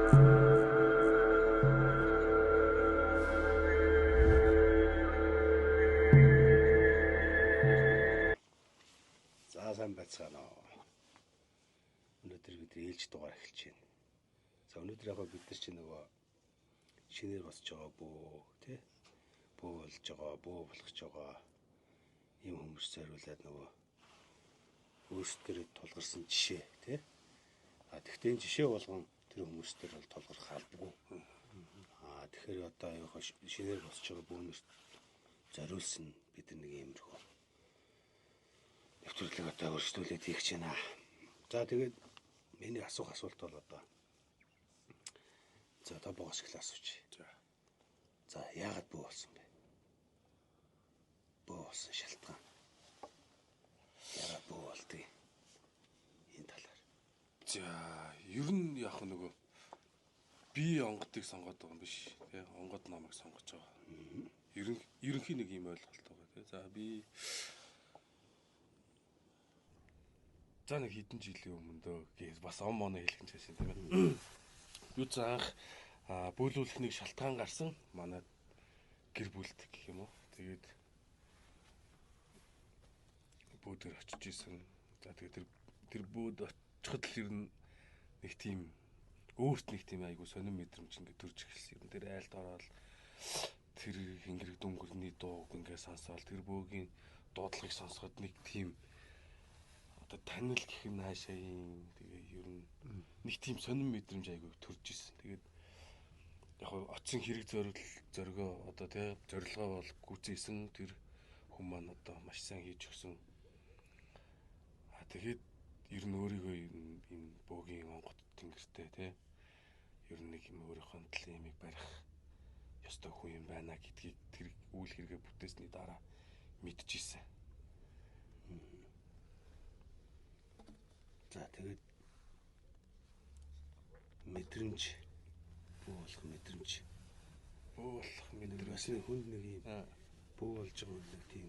За сайн байцгаана уу. Өнөөдөр бид ээлж дугаар эхэлж байна. За өнөөдөр яг бид нар чинь нөгөө шинээр босч байгаа бөө тий бөө болж байгаа, бөө болох гэж байгаа ийм хүмүүс зориулаад нөгөө өөрсдөө тулгарсан жишээ тий. А тэгвэл энэ жишээ болгон тэр хүмүүс төр бол тулгарх албагүй. А тэгэхээр одоо яг шинээр босч байгаа бөөнөрт зориулсан бид нэг иймэрхүү нэвтрүүлэг одоо өргөжлүүлээд хийх гэж байна. За тэгээд миний асуух асуулт бол одоо за тобоогоос эхлээ асууч. За яагаад бөө болсон бэ? Бөө болсон шалтгаан. Яагаад бөө болдгийг энэ талаар. За ер нь яг нөгөө би онгодыг сонгоод байгаа юм биш тий. Онгод намайг сонгож байгаа. Ерөнхий нэг юм ойлголт байгаа тий. За би за нэг хэдэн жилийн өмнө дөө гэж бас он моно хэлэх нь цаашаа тийм ээ. Юу ч анх бөөлүүлэх нэг шалтгаан гарсан манай гэр бүлд гэх юм уу. Тэгээд бөөдөр очиж исэн. За тэгээд тэр бөөд очиход л ер нь нэг тийм өөрт нэг тийм айгу сонин мэдрэмж ингээд төрж эхэлсэн. Ер нь тэр айлд ороод тэр хингэрэг дүнгэрний дууг ингээд сонсоол тэр бөөгийн дуудлагыг сонсоход нэг тийм одоо танил гэх юм наашаа юм. Тэгээ ер нь нэг тийм сонин мэдрэмж айгу төрж исэн. Тэгээд яг оцсон хэрэг зоригоо одоо тий зорилгоо бол гүйцээсэн тэр хүн маань одоо маш сайн хийж өгсөн. А тэгээд ер нь өөрийгөө энэ бөөгийн онгот тэнгэртэй тий ер нь нэг юм өөрийнхөө талын юмыг барих ёстой хүн юм байна гэдгийг тэр үйл хэрэгээ бүтээсний дараа мэдчихсэн. За тэгээд мэдрэмж бөө болох мэдрэмж бөө болох мэдрэмж бас нэг хүнд нэг юм бөө болж байгаа хүн нэг тийм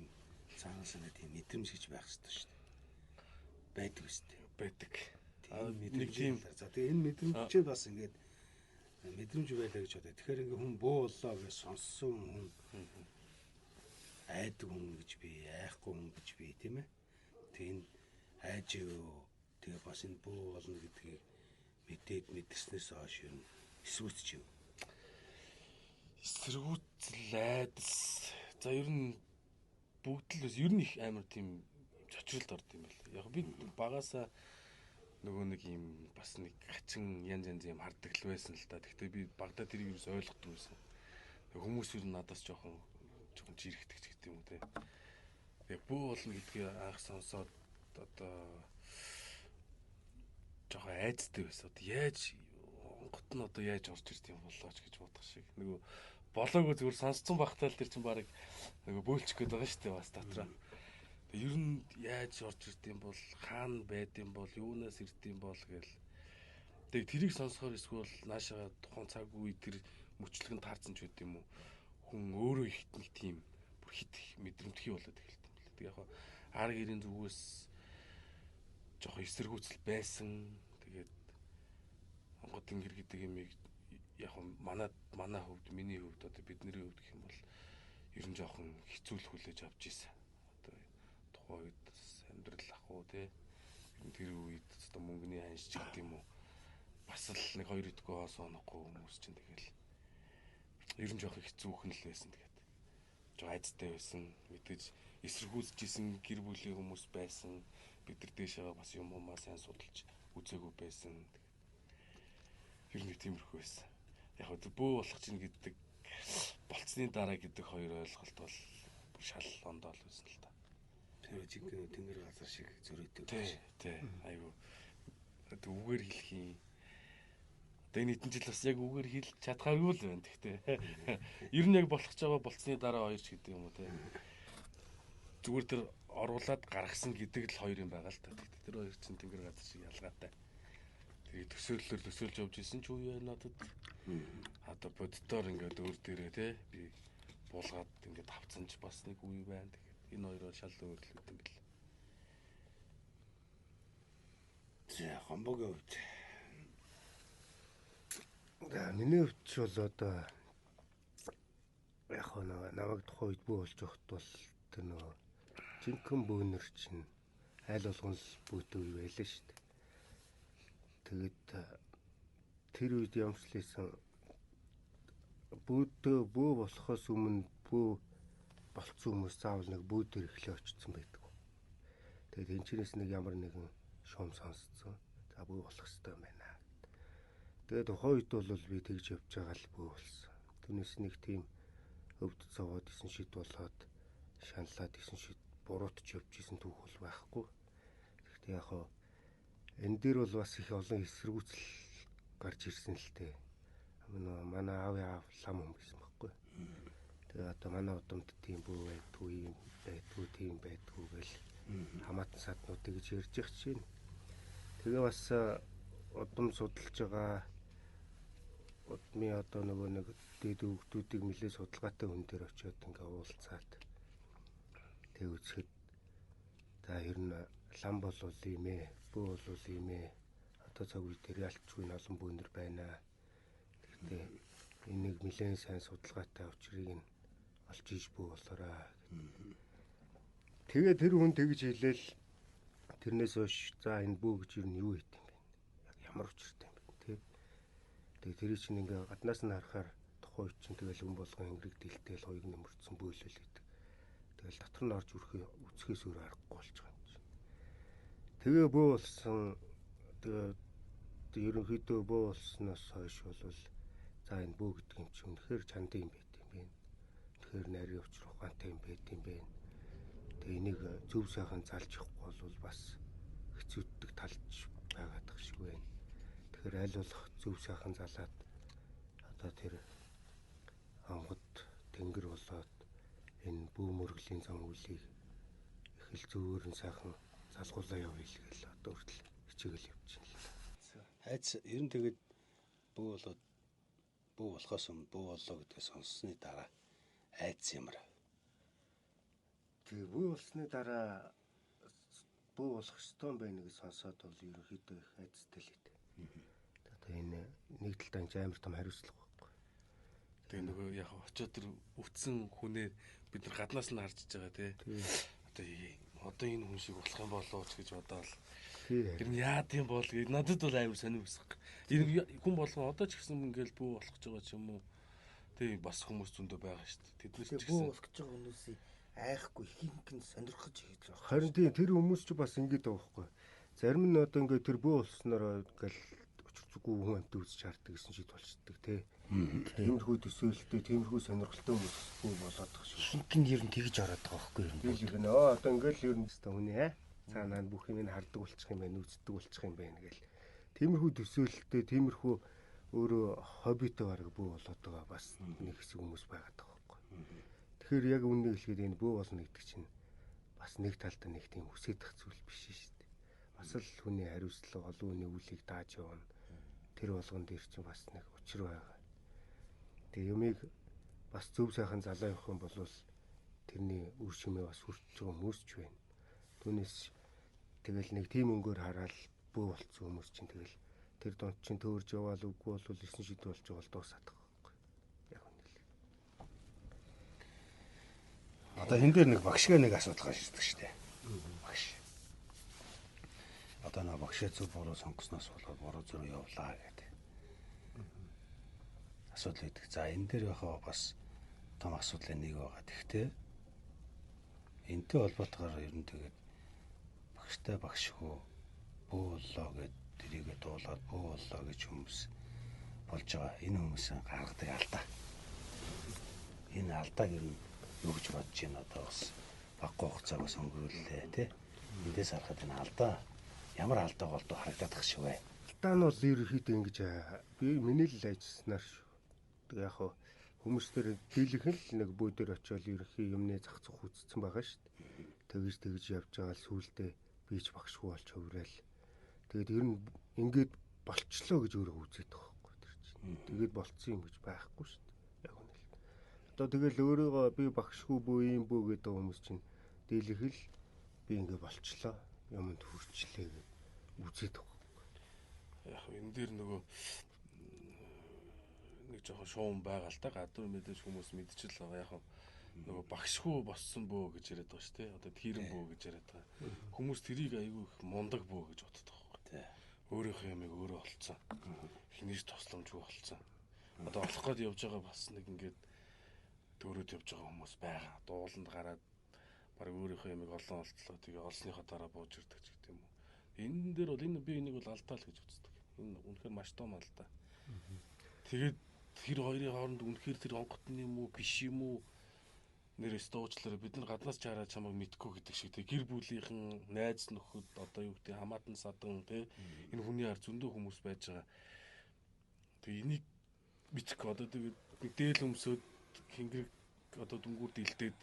цагаан санаа тийм мэдрэмж гэж байх ёстой шүү дээ. Байдаг үстэй. Байдаг. Нэг тийм. За тэгээ энэ мэдрэмж чинь бас ингээд мэдрэмж байлаа гэж бодъё. Тэгэхээр ингээд хүн бөө боллоо гэж сонссон хүн айдаг хүн гэж би, айхгүй хүн гэж би тийм ээ. Тэг энэ айж юу. Тэгээ бас энэ бөө болно гэдгийг мэдээд мэдэрснээс хойш ер нь эсвүүцч юу? Эсэргүүцэл айдас. За ер нь бүгд л бас ер нь их амар тийм чочролд орд юм байл. Яг би багасаа нөгөө нэг юм бас нэг хачин янз янз юм хардаг л байсан л та. Гэхдээ би багадаа тэрийг юус ойлгохгүй байсан. Хүмүүс ер нь надаас жоохон жирэгдэг ч гэдэг юм уу те. Тэгээ бөө болно гэдгийг анх сонсоод одоо жоохон айцтай байсан. Одоо яаж онгот нь одоо яаж орж ирд юм болоо ч гэж бодох шиг. Нөгөө болоогүй зүгээр сонсцсон багтаа л тэр чинь баг нөгөө бөөлчих гээд байгаа шүү дээ бас дотроо. Ер нь яаж орж ирд юм бол хаана байд юм бол юунаас ирд юм бол гээл. Тэгээ тэрийг сонсохоор эсвэл наашаага тухайн цаг үе тэр мөчлөг нь таарсан ч үт юм уу. Хүн өөрөө их нэг тийм бүр хит мэдрэмтгий болоод эхэлт юм лээ. Тэгээ яг ар гэрийн зүгээс жоохон эсэргүүцэл байсан. Тэгээд онгод тэнгэр гэдэг юмыг яг манай хувьд, миний хувьд одоо бидний хувьд гэх юм бол ер нь жоохон хэцүү л хүлээж авч ирсэн. Одоо тухайн үед амьдрал ах уу те. Ер нь тэр үед одоо мөнгөний ханш ч гэдэг юм уу. Бас л нэг хоёр идэхгүй хоос онохгүй хүмүүс чинь тэгэл ер нь жоохон хэцүүхэн л байсан. Тэгээд жоо айцтай байсан. Мэдээж эсэргүүцэж исэн гэр бүлийн хүмүүс байсан. Бид нар дээшээгээ бас юм уумаа сайн судалж үзээгүй байсан. Ер нь тиймэрхүү байсан. Яг хөө бөө болох чинь гэдэг болцсны дараа гэдэг хоёр ойлголт бол шал ондоо л байсан л та. Тэр жинхэнэ тэнгэр газар шиг зөрөөтэй. Тий, тий. Айгу. Одоо үгээр хэлэх юм. Одоо энэ хэдэн жил бас яг үгээр хэлж чадхааргүй л байна. Гэхдээ ер нь яг болох ч байгаа болцсны дараа хоёр ч гэдэг юм уу те. Зүгээр тэр оруулаад гаргасан гэдэг л хоёр юм байгаа л та. Гэхдээ тэр хоёр чинь тэнгэр газар шиг ялгаатай. Тэгээ төсөөллөөр төсөөлж явж исэн ч үе надад. Одоо боддоор ингээд өөр дээрээ те би буулгаад ингээд авцсан ч бас нэг үе байна. Тэгээд энэ хоёр бол шал өөр л юм бэл. За гомбогийн хувьд За миний хувьд ч бол одоо яг нөгөө намайг тухайн үед бүү болж явахд бол тэр нөгөө жинхэнэ бөөнөр чинь айл болгон л бүүтэй үе байлаа шүү дээ. Тэгээд тэр үед ямарч л бүүдөө бөө болохоос өмнө бөө болцсон хүмүүс заавал нэг бүү дээр эхлээ очсон байдаг. Тэгээд энэ чинээс нэг ямар нэгэн шуум сонсцсон. За бөө болох хэрэгтэй юм байна. Тэгээд тухайн үед бол би тэгж явж байгаа л бөө болсон. Түүнээс нэг тийм өвд зовоод исэн шид болоод шаналаад исэн шид буруутч явж исэн түүх бол байхгүй. Тэгэхдээ яг хоо энэ дээр бол бас их олон эсэргүүцэл гарч ирсэн л дээ. Нөгөө манай аав аав лам хүн гэсэн байхгүй. Тэгээ одоо манай удамд тийм бүү байдгүй, юм байдгүй, тийм байдгүй гэл хамаатан саднуудыг гэж ярьж явах чинь. Тэгээ бас удам судалж байгаа удмын одоо нөгөө нэг дээд өвгдүүдийг нэлээд судалгаатай хүн дээр очиод ингээ уулзаад тэг үзэхэд за ер нь лам болвол ийм ээ, бөө болвол ийм ээ. Одоо цаг үе дээр ялчгүй олон бөөнөр байна. Тэгэхдээ энийг нэлээд сайн судалгаатай учрыг нь олж иж бүү болоорой. Тэгээ тэр хүн тэгж хэлээл тэрнээс хойш за энэ бүү гэж ер нь юу хийт юм бэ? Яг ямар учиртай юм бэ тэ? Тэгээ тэр чинь ингээ гаднаас нь харахаар тухайн үед чинь тэгэл хүн болгон ингэрэг дэлтэл хоёг нэмэрсэн бөөлөл гэдэг. Тэгэл дотор нь орж үрхээ үцхээс өөр аргагүй болж байгаа юм чинь. Тэгээ бөө болсон тэгээ ерөнхийдөө бөө болсноос хойш бол за энэ бөө гэдэг юм чинь үнэхээр чандын юм байт юм байна. Үнэхээр нарийн учир ухаантай юм байт юм байна. Тэгээ энийг зөв сайхан залж явахгүй бол бас хэцүүддэг талж байгаад тах шиг байна. Тэгэхээр аль болох зөв сайхан залаад одоо тэр онгод тэнгэр болоод энэ бүү мөргөлийн зам үлийг их л зөвөр нь сайхан залгуулаа явъя л гэл одоо хүртэл хичээгэл явчихна л. Айц ер нь тэгээд бүү болоод бүү болохоос өмнө бүү боллоо гэдгээ сонссны дараа айц ямар. Тэгээ бүү болсны дараа бүү болох ёстой юм байна гэж сонсоод бол ерөнхийдөө их айцтай л дээ. Одоо энэ нэг талдаа энэ амар том хариуцлага байхгүй. Тэгээ нөгөө яг очиод тэр өвдсөн хүнээ бид нар гаднаас нь харж байгаа тий. Одоо энэ хүн шиг болох юм болоо ч гэж бодоол. Тэр нь яад юм бол гэж надад бол амар сонир өсөх. Энэ хүн болгон одоо ч гэсэн ингээл бүү болох гэж байгаа ч юм уу. Тий бас хүмүүс зөндөө байгаа шүү дээ. Тэднээс ч гэсэн бүү болох гэж байгаа хүмүүсийг айхгүй ихэнх нь сонирхож хийж байгаа. Харин тийм тэр хүмүүс ч бас ингэж байгаа байхгүй. Зарим нь одоо ингээд тэр бүү болснороо ингээл учир зүггүй хүн амт үзэж хардаг гэсэн шид болчдөг тий. Тиймэрхүү төсөөлөлтөй, тиймэрхүү сонирхолтой хүмүүс бүү болоод байгаа шүү. Ихэнх нь ер нь тэгж ороод байгаа байхгүй юу? Тийм л нөө одоо ингээл ер нь өстой хүний цаанаа бүх юм нь хардаг болчих юм байна, үздэг болчих юм байна гэл. Тиймэрхүү төсөөлөлтөй, тиймэрхүү өөрөө хоббитой бараг бүү болоод байгаа бас нэг хэсэг хүмүүс байгаад байгаа байхгүй. Тэгэхээр яг үннийг хэлэхэд энэ бүү болно гэдэг чинь бас нэг талдаа нэг тийм хүсэж зүйл биш шүү дээ. Бас л хүний хариуцлага, олон хүний үлийг дааж явна. Тэр болгон дээр чинь бас нэг учир байгаа. Тэгээ юмыг бас зөв сайхан залаа явах юм бол тэрний үр шимээ бас хүрч байгаа хүмүүс ч байна. Түүнээс тэгэл нэг тийм өнгөөр хараад бөө болцсон хүмүүс чинь тэгэл тэр дунд чинь төөрж яваал үгүй бол 9 шид болж байгаа бол дуусаад байгаа байхгүй. Яг үнэ л. Одоо энэ дээр нэг багшгаа нэг асуудал гарч ирдэг шүү дээ. Багш. Одоо нэг багшаа зөв буруу сонгосноос болоод буруу зүрх явлаа гэдэг асуудал байдаг. За энэ дээр яхаа бас том асуудлын нэг байгаа. Тэгэхдээ энтэй холбоотойгоор ер нь тэгээд багштай багшгүй бөө боллоо гэд тэрийгэ дуулаад бөө боллоо гэж хүмүүс болж байгаа. Энэ хүмүүсийн гаргадаг алдаа. Энэ алдааг ер нь юу гэж бодож байна одоо бас баггүй хугацааг бас өнгөрүүллээ тий. Эндээс харахад энэ алдаа ямар алдаа болдоо харагдаад тах шиг бай. Алдаа нь бол ерөнхийдөө ингэж би миний л ажилласнаар шүү. Тэгээ яг хөө хүмүүс төр дийлэх л нэг бөө дээр очиод ерөнхий юмны зах зах үтцсэн байгаа шүү дээ. Тэгж тэгж явж байгаа л сүулдэ би ч багшгүй болж хувраал. Тэгээд ер нь ингээд болчлоо гэж өөрөө үзээд байгаа байхгүй тэр чинь. Тэгээд болцсон юм гэж байхгүй шүү дээ. Яг үнэ л. Одоо тэгэл өөрийгөө би багшгүй бөө юм бөө гэдэг хүмүүс чинь дийлэх л би ингээд болчлоо юмд хүрчлээ гэд үзээд байгаа байхгүй. Яг энэ дээр нөгөө нэг жоохон шуум байгаа л да. Гадуур мэдээж хүмүүс мэдчихэл байгаа. Яг нөгөө багшгүй боссон бөө гэж яриад байгаа шүү дээ. Одоо тэрэн бөө гэж яриад байгаа. Хүмүүс тэрийг айгүй их мундаг бөө гэж боддог байхгүй. Өөрийнхөө юмыг өөрөө олцсон. Хинээс тусламжгүй олцсон. Одоо олох гээд явж байгаа бас нэг ингээд төөрөөд явж байгаа хүмүүс байгаа. Дууланд гараад баг өөрийнхөө юмыг олон олцлоо. Тэгээ олсныхоо дараа бууж ирдэг ч гэдэг юм уу. Энэ дээр бол энэ би энийг бол алдаа л гэж үздэг. Энэ үнэхээр маш том алдаа. Тэгээд тэр хоёрын хооронд үнэхээр тэр онготны юм уу биш юм уу нэрээс дуучлаарай, бид нар гаднаас чараа чамайг мэдгүй гэдэг шиг, тэг гэр бүлийнхэн, найз нөхөд, одоо юу гэдэг хамаатан садан тэ энэ хүний ар зөндөө хүмүүс байж байгаа. Тэг энийг мэдхгүй одоо тэгээд нэг дээл өмсөөд хингэрэг одоо дүнгүүр дилдээд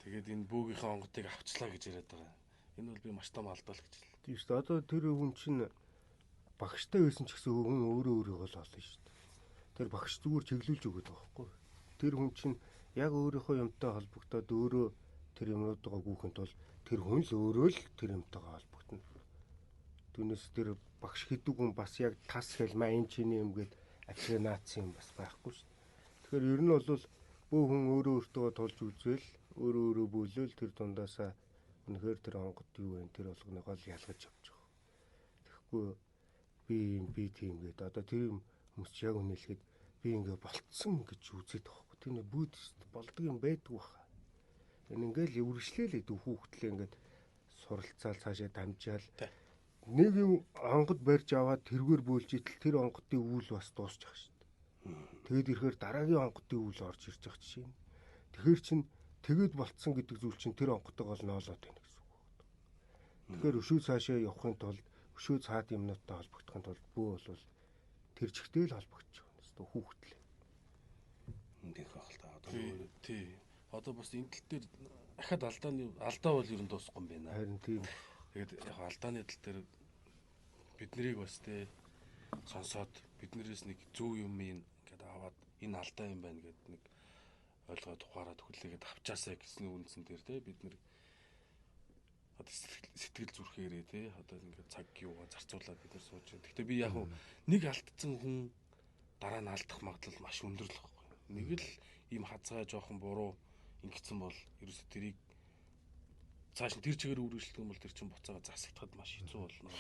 тэгээд энэ бөөгийнхээ онготыг авчлаа гэж яриад байгаа. Энэ бол би маш том алдаа л гэж хэлээ. Тийм шүү дээ. Одоо тэр хүн чинь багштай байсан ч гэсэн хүн өөрөө өөрийгөө л олно шүү дээ. Тэр багш зүгээр чиглүүлж өгöd байгаа байхгүй. Тэр хүн чинь яг өөрийнхөө юмтай холбогдоод өөрөө тэр юмнуудаа гүйхэн тул тэр хүн л өөрөө л тэр юмтайгаа холбогдно. Түүнээс тэр багш хэдэг хүн бас яг тас хэлмаа энэ чиний юм гээд авчраа наацсан юм бас байхгүй шүү дээ. Тэгэхээр ер нь бол бөө хүн өөрөө өөртөө тулж үзвэл өөрөө өөрөө бөөлөл тэр дундаасаа үнэхээр тэр онгод юу вэ тэр болгоныг л ялгаж явж байгаа. Тэгэхгүй би юм би тийм гээд одоо тэр хүмүүс яг үнэлэхэд би ингээ болцсон гэж үзээд байгаа. Тэр нэг бүүд болдог юм байдгүй баха. Энэ ингээл үргэлжлээлээ дүү хүүхдлээ ингээд суралцаал цаашаа дамжаал нэг юм онгод барьж аваад тэргээр бөөлж итэл тэр онгодын үйл бас дуусчих шүү дээ. Тэгээд ирэхээр дараагийн онгодын үйл орж ирж байгаа жишээ нь. Тэгэхээр чин тэгээд болцсон гэдэг зүйл чинь тэр онготойгоо л ноолоод байна гэсэн үг байна. Тэгэхээр өшөө цаашаа явахын тулд өшөө цаад юмнуудтай холбогдохын тулд бөө бол тэр чигтээ л холбогдчих юм шүү дээ хүүхдлээ. Дэх байх л та. Одоо тий. Одоо бас энэ тал дээр дахиад алдааны алдаа бол ер нь дуусахгүй юм байна. Харин тийм. Тэгээд яг алдааны тал дээр бид нарыг бас тий сонсоод биднээс нэг зөв юм ингээд аваад энэ алдаа юм байна гэд нэг ойлгоод ухаарад хүлээгээд авчаасаа гэсэн үндсэн дээр тий бид нар одоо сэтгэл зүрхээрээ тий одоо ингээд цаг юугаа зарцуулаад бид нар сууж байна. Гэхдээ би яг нэг алдсан хүн дараа нь алдах магадлал маш өндөр л байна. Нэг л ийм хазгай жоохон буруу ингэсэн бол ерөөсө тэрийг цааш нь тэр чигээр үргэлжлэх юм бол тэр чинь буцаага засагдахад маш хэцүү болно.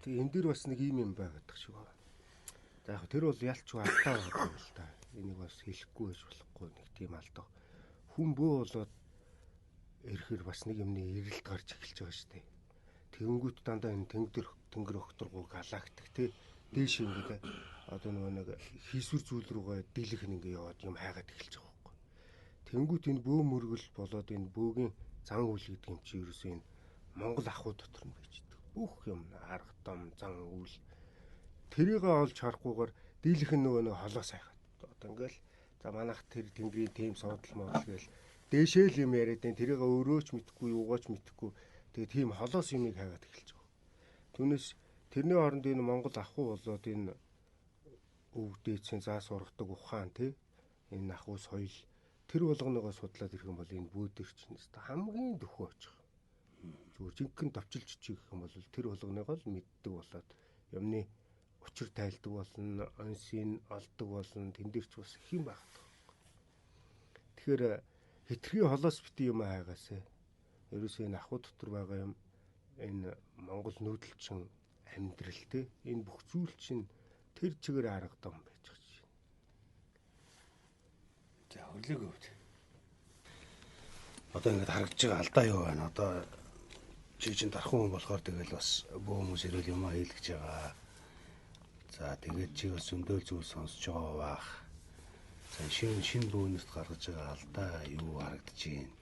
Тэгээ энэ дэр бас нэг ийм юм байгаад шиг байна. За яг тэр бол ялчгүй алдаа байгаа юм л та. Энийг бас хэлэхгүй байж болохгүй нэг тийм алдаа. Хүн бөө болоод ирэхэр бас нэг юмны эрэлт гарч эхэлж байгаа шүү дээ. Тэгэнгүүт дандаа энэ тэнгэр огторгоо галактик те дээш ингээд одоо нөгөө нэг хийсвэр зүйл рүүгээ дийлэх нь ингээ яваад юм хайгаад эхэлж байгаа байхгүй. Тэнгүүт энэ бөө мөргөл болоод энэ бөөгийн зан үйл гэдэг юм чи ерөөсөө энэ Монгол ахуй дотор нь байж идэг. Бүх юм арга дом зан үйл тэрийг олж харахгүйгээр дийлэх нь нөгөө нэг холоос хайхад. Одоо ингээл за манайх тэр тэнгэрийн тэм суудал модал гээл дээшээ л юм яриад энэ тэрийг өөрөө ч мэдэхгүй юугаа ч мэдэхгүй тэгээ тийм холоос юмыг хайгаад эхэлж байгаа. Түүнээс тэрний оронд энэ Монгол ахуй болоод энэ өвдөөцийн заас ургадаг ухаан тий энэ ахуй соёл тэр болгоноогоо судлаад ирэх юм бол энэ бүүдэр чинь хамгийн дөхөө очих. Зүгээр жинхэнэ товчилж чиг гэх юм бол тэр болгоноогоо л мэддэг болоод юмны учир тайлдаг болно, онсийн олдог болно, тэн дээр ч бас их юм байх. Тэгэхээр хитрхи холоос бити юм хайгаасай. Ерөөсөө энэ ахуй дотор байгаа юм энэ Монгол нүүдэлчин амьдрал те энэ бүх зүйл чинь тэр чигээр арга дом байж байгаа чинь. За хөрлөг өвд. Одоо ингээд харагдж байгаа алдаа юу байна? Одоо чи чинь дархан хүн болохоор тэгэл бас бөө хүмүүс ирэл юм а хийлгэж байгаа. За тэгээд чи бас зөндөөл зүйл сонсож байгаа баах. За шинэ бөөнөрт гаргаж байгаа алдаа юу харагдаж байна?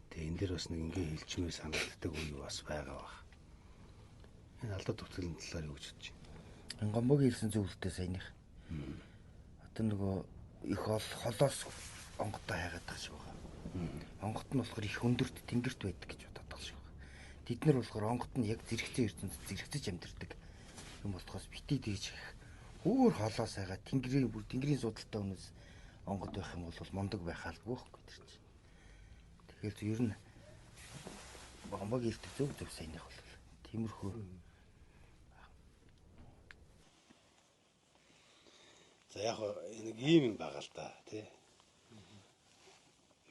Тэгээ энэ дэр бас нэг ингээ хэлчмээр санагддаг үе бас байгаа бах. Энэ алдаа дутгалын талаар юу гэж бодож байна? Гомбогийн ирсэн зөвлөлтөө саяных. Одоо нөгөө их холоос онготоо хайгаад байгаа шиг байгаа. Онгот нь болохоор их өндөрт тэнгэрт байдаг гэж бодоод байгаа шиг байгаа. Тэд нар болохоор онгот нь яг зэрэгцэн ертөнцид зэрэгцэж амьдардаг юм болохоос бити дийж их өөр холоос хайгаад тэнгэрийн бүр тэнгэрийн судалтай хүмүүс онгот байх юм бол мундаг байх албагүй байхгүй тэр чинь. Тэгэхээр ер нь гомбогийн ирдэг зөв зөв саяных бол тиймэрхүү. За яг нэг ийм юм байгаа л да тий.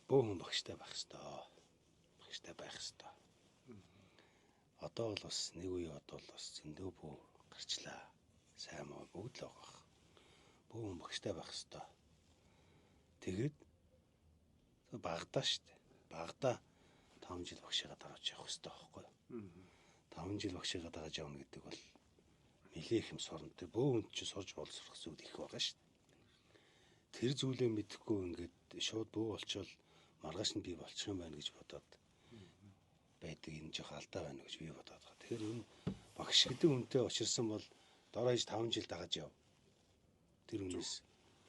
Бөө хүн багштай байх ёстой. Багштай байх ёстой. Одоо бол бас нэг үе одоо бол бас зөндөө бөө гарчлаа. Сайн муу бүгд л байгаа. Бөө хүн багштай байх ёстой. Тэгээд багадаа штэ. Багадаа 5 жил багшигаа дарааж явах ёстой байхгүй юу? 5 жил багшигаа дагаж явна гэдэг бол нэлээх юм сурна. Тэр бөө хүнд чинь сурж боловсрох зүйл их байгаа штэ. Тэр зүйлээ мэдэхгүй ингээд шууд бөө болчвол маргааш нь би болчих юм байна гэж бодоод байдаг энэ жоох алдаа байна гэж би бодоод байгаа. Тэгэхээр энэ багш гэдэг хүнтэй учирсан бол дор хаяж 5 жил дагаж яв. Тэр хүнээс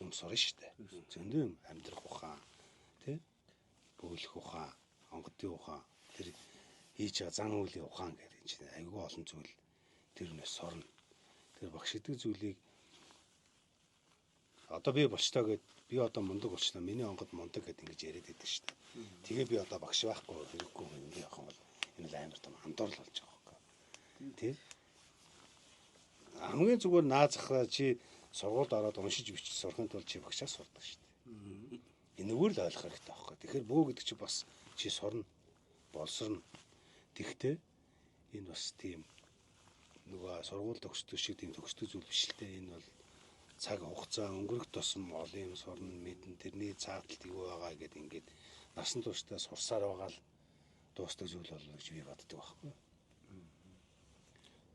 юм сурна штэ. Зөндөө юм амьдрах ухаан, тий? Бөөлөх ухаан, онгодын ухаан, тэр хийж байгаа зан үйлийн ухаан гэдэг энэ чинь айгүй олон зүйл тэр хүнээс сурна. Тэр багш гэдэг зүйлийг одоо би болчтой гэд би одоо мундаг болчлаа. Миний онгод мундаг гэд ингэж яриад байдаг шүү дээ. Тэгээ би одоо багш байхгүй хэрэггүй юм явах юм бол энэ л амар том андуурл болж байгаа байхгүй. Тэ? Хамгийн зүгээр наазахраа чи сургуульд ороод уншиж бичиж сурахын тулд чи багшаас сурдаг шүү дээ. Энэгээр л ойлгох хэрэгтэй байхгүй. Тэгэхээр бөө гэдэг чи бас чи сурна, болсорно. Тэгтээ энэ бас тийм нөгөө сургууль төгсдөг шиг тийм төгсдөг зүйл биш л дээ. Энэ бол цаг хугацаа өнгөрөх тусам олон юм сурна, мэднэ, тэрний цааталт юу байгаа гэдээ ингээд насан туршдаа сурсаар байгаа л дуустдаг зүйл болно гэж би боддог байхгүй.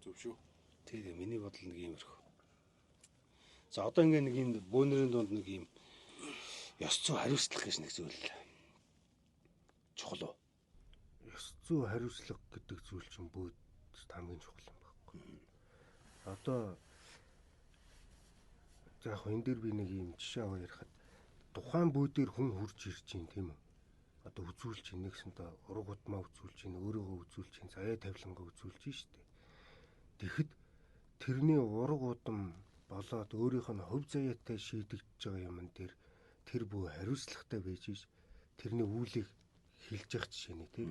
Зөв шүү. Тийм миний бодол нэг иймэрхүү. За одоо ингээд нэг юм бөөнөрийн дунд нэг юм ёс зүй хариуцлах гэж нэг зүйл чухал уу? Ёс зүй хариуцлага гэдэг зүйл чинь бөөд хамгийн чухал юм байхгүй. Одоо за яг энэ дээр би нэг юм жишээ аваа ярихад тухайн бүүдээр хүн хурж ирж чинь тийм үү? Одоо үзүүлж чинь нэгсэнтэй ураг удмаа үзүүлж чинь өөрийгөө үзүүлж чинь заяа тавилангаа үзүүлж чинь шүү дээ. Тэгэхэд тэрний ураг удам болоод өөрийнх нь хувь заяатай шийдэгдэж байгаа юмн дээр тэр бүү хариуцлагатай байж иш тэрний үүлийг хилж явах жишээ нэ тийм.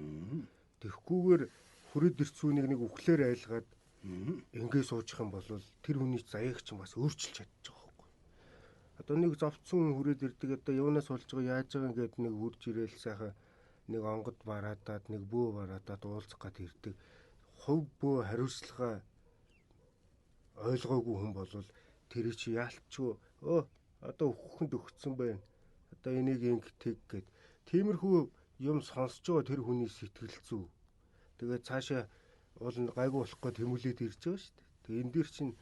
Тэгэхгүйгээр хүрээд ирцүүнийг нэг үхлээр айлгаад ингээ суучих юм бол тэр хүний заяаг чинь бас өөрчилж чадчих واخгүй. Одоо нэг зовцсон хүн хүрээд ирдэг одоо юунаас болж байгаа яаж байгаа ингээд нэг үрж ирээл сайхан нэг онгод бараадаад нэг бөө бараадаад уулзах гад ирдэг. Хувь бөө хариуцлага ойлгоогүй хүн бол тэр чи яалтчгүй өө одоо үхэнд өгцөн байна. Одоо энийг ингэ тэг гэд. Тиймэрхүү юм сонсож байгаа тэр хүний сэтгэл зүй. Тэгээд цаашаа уул нь гайгүй болох гээд тэмүүлээд ирж байгаа шүү дээ. Тэгээ энэ дэр чинь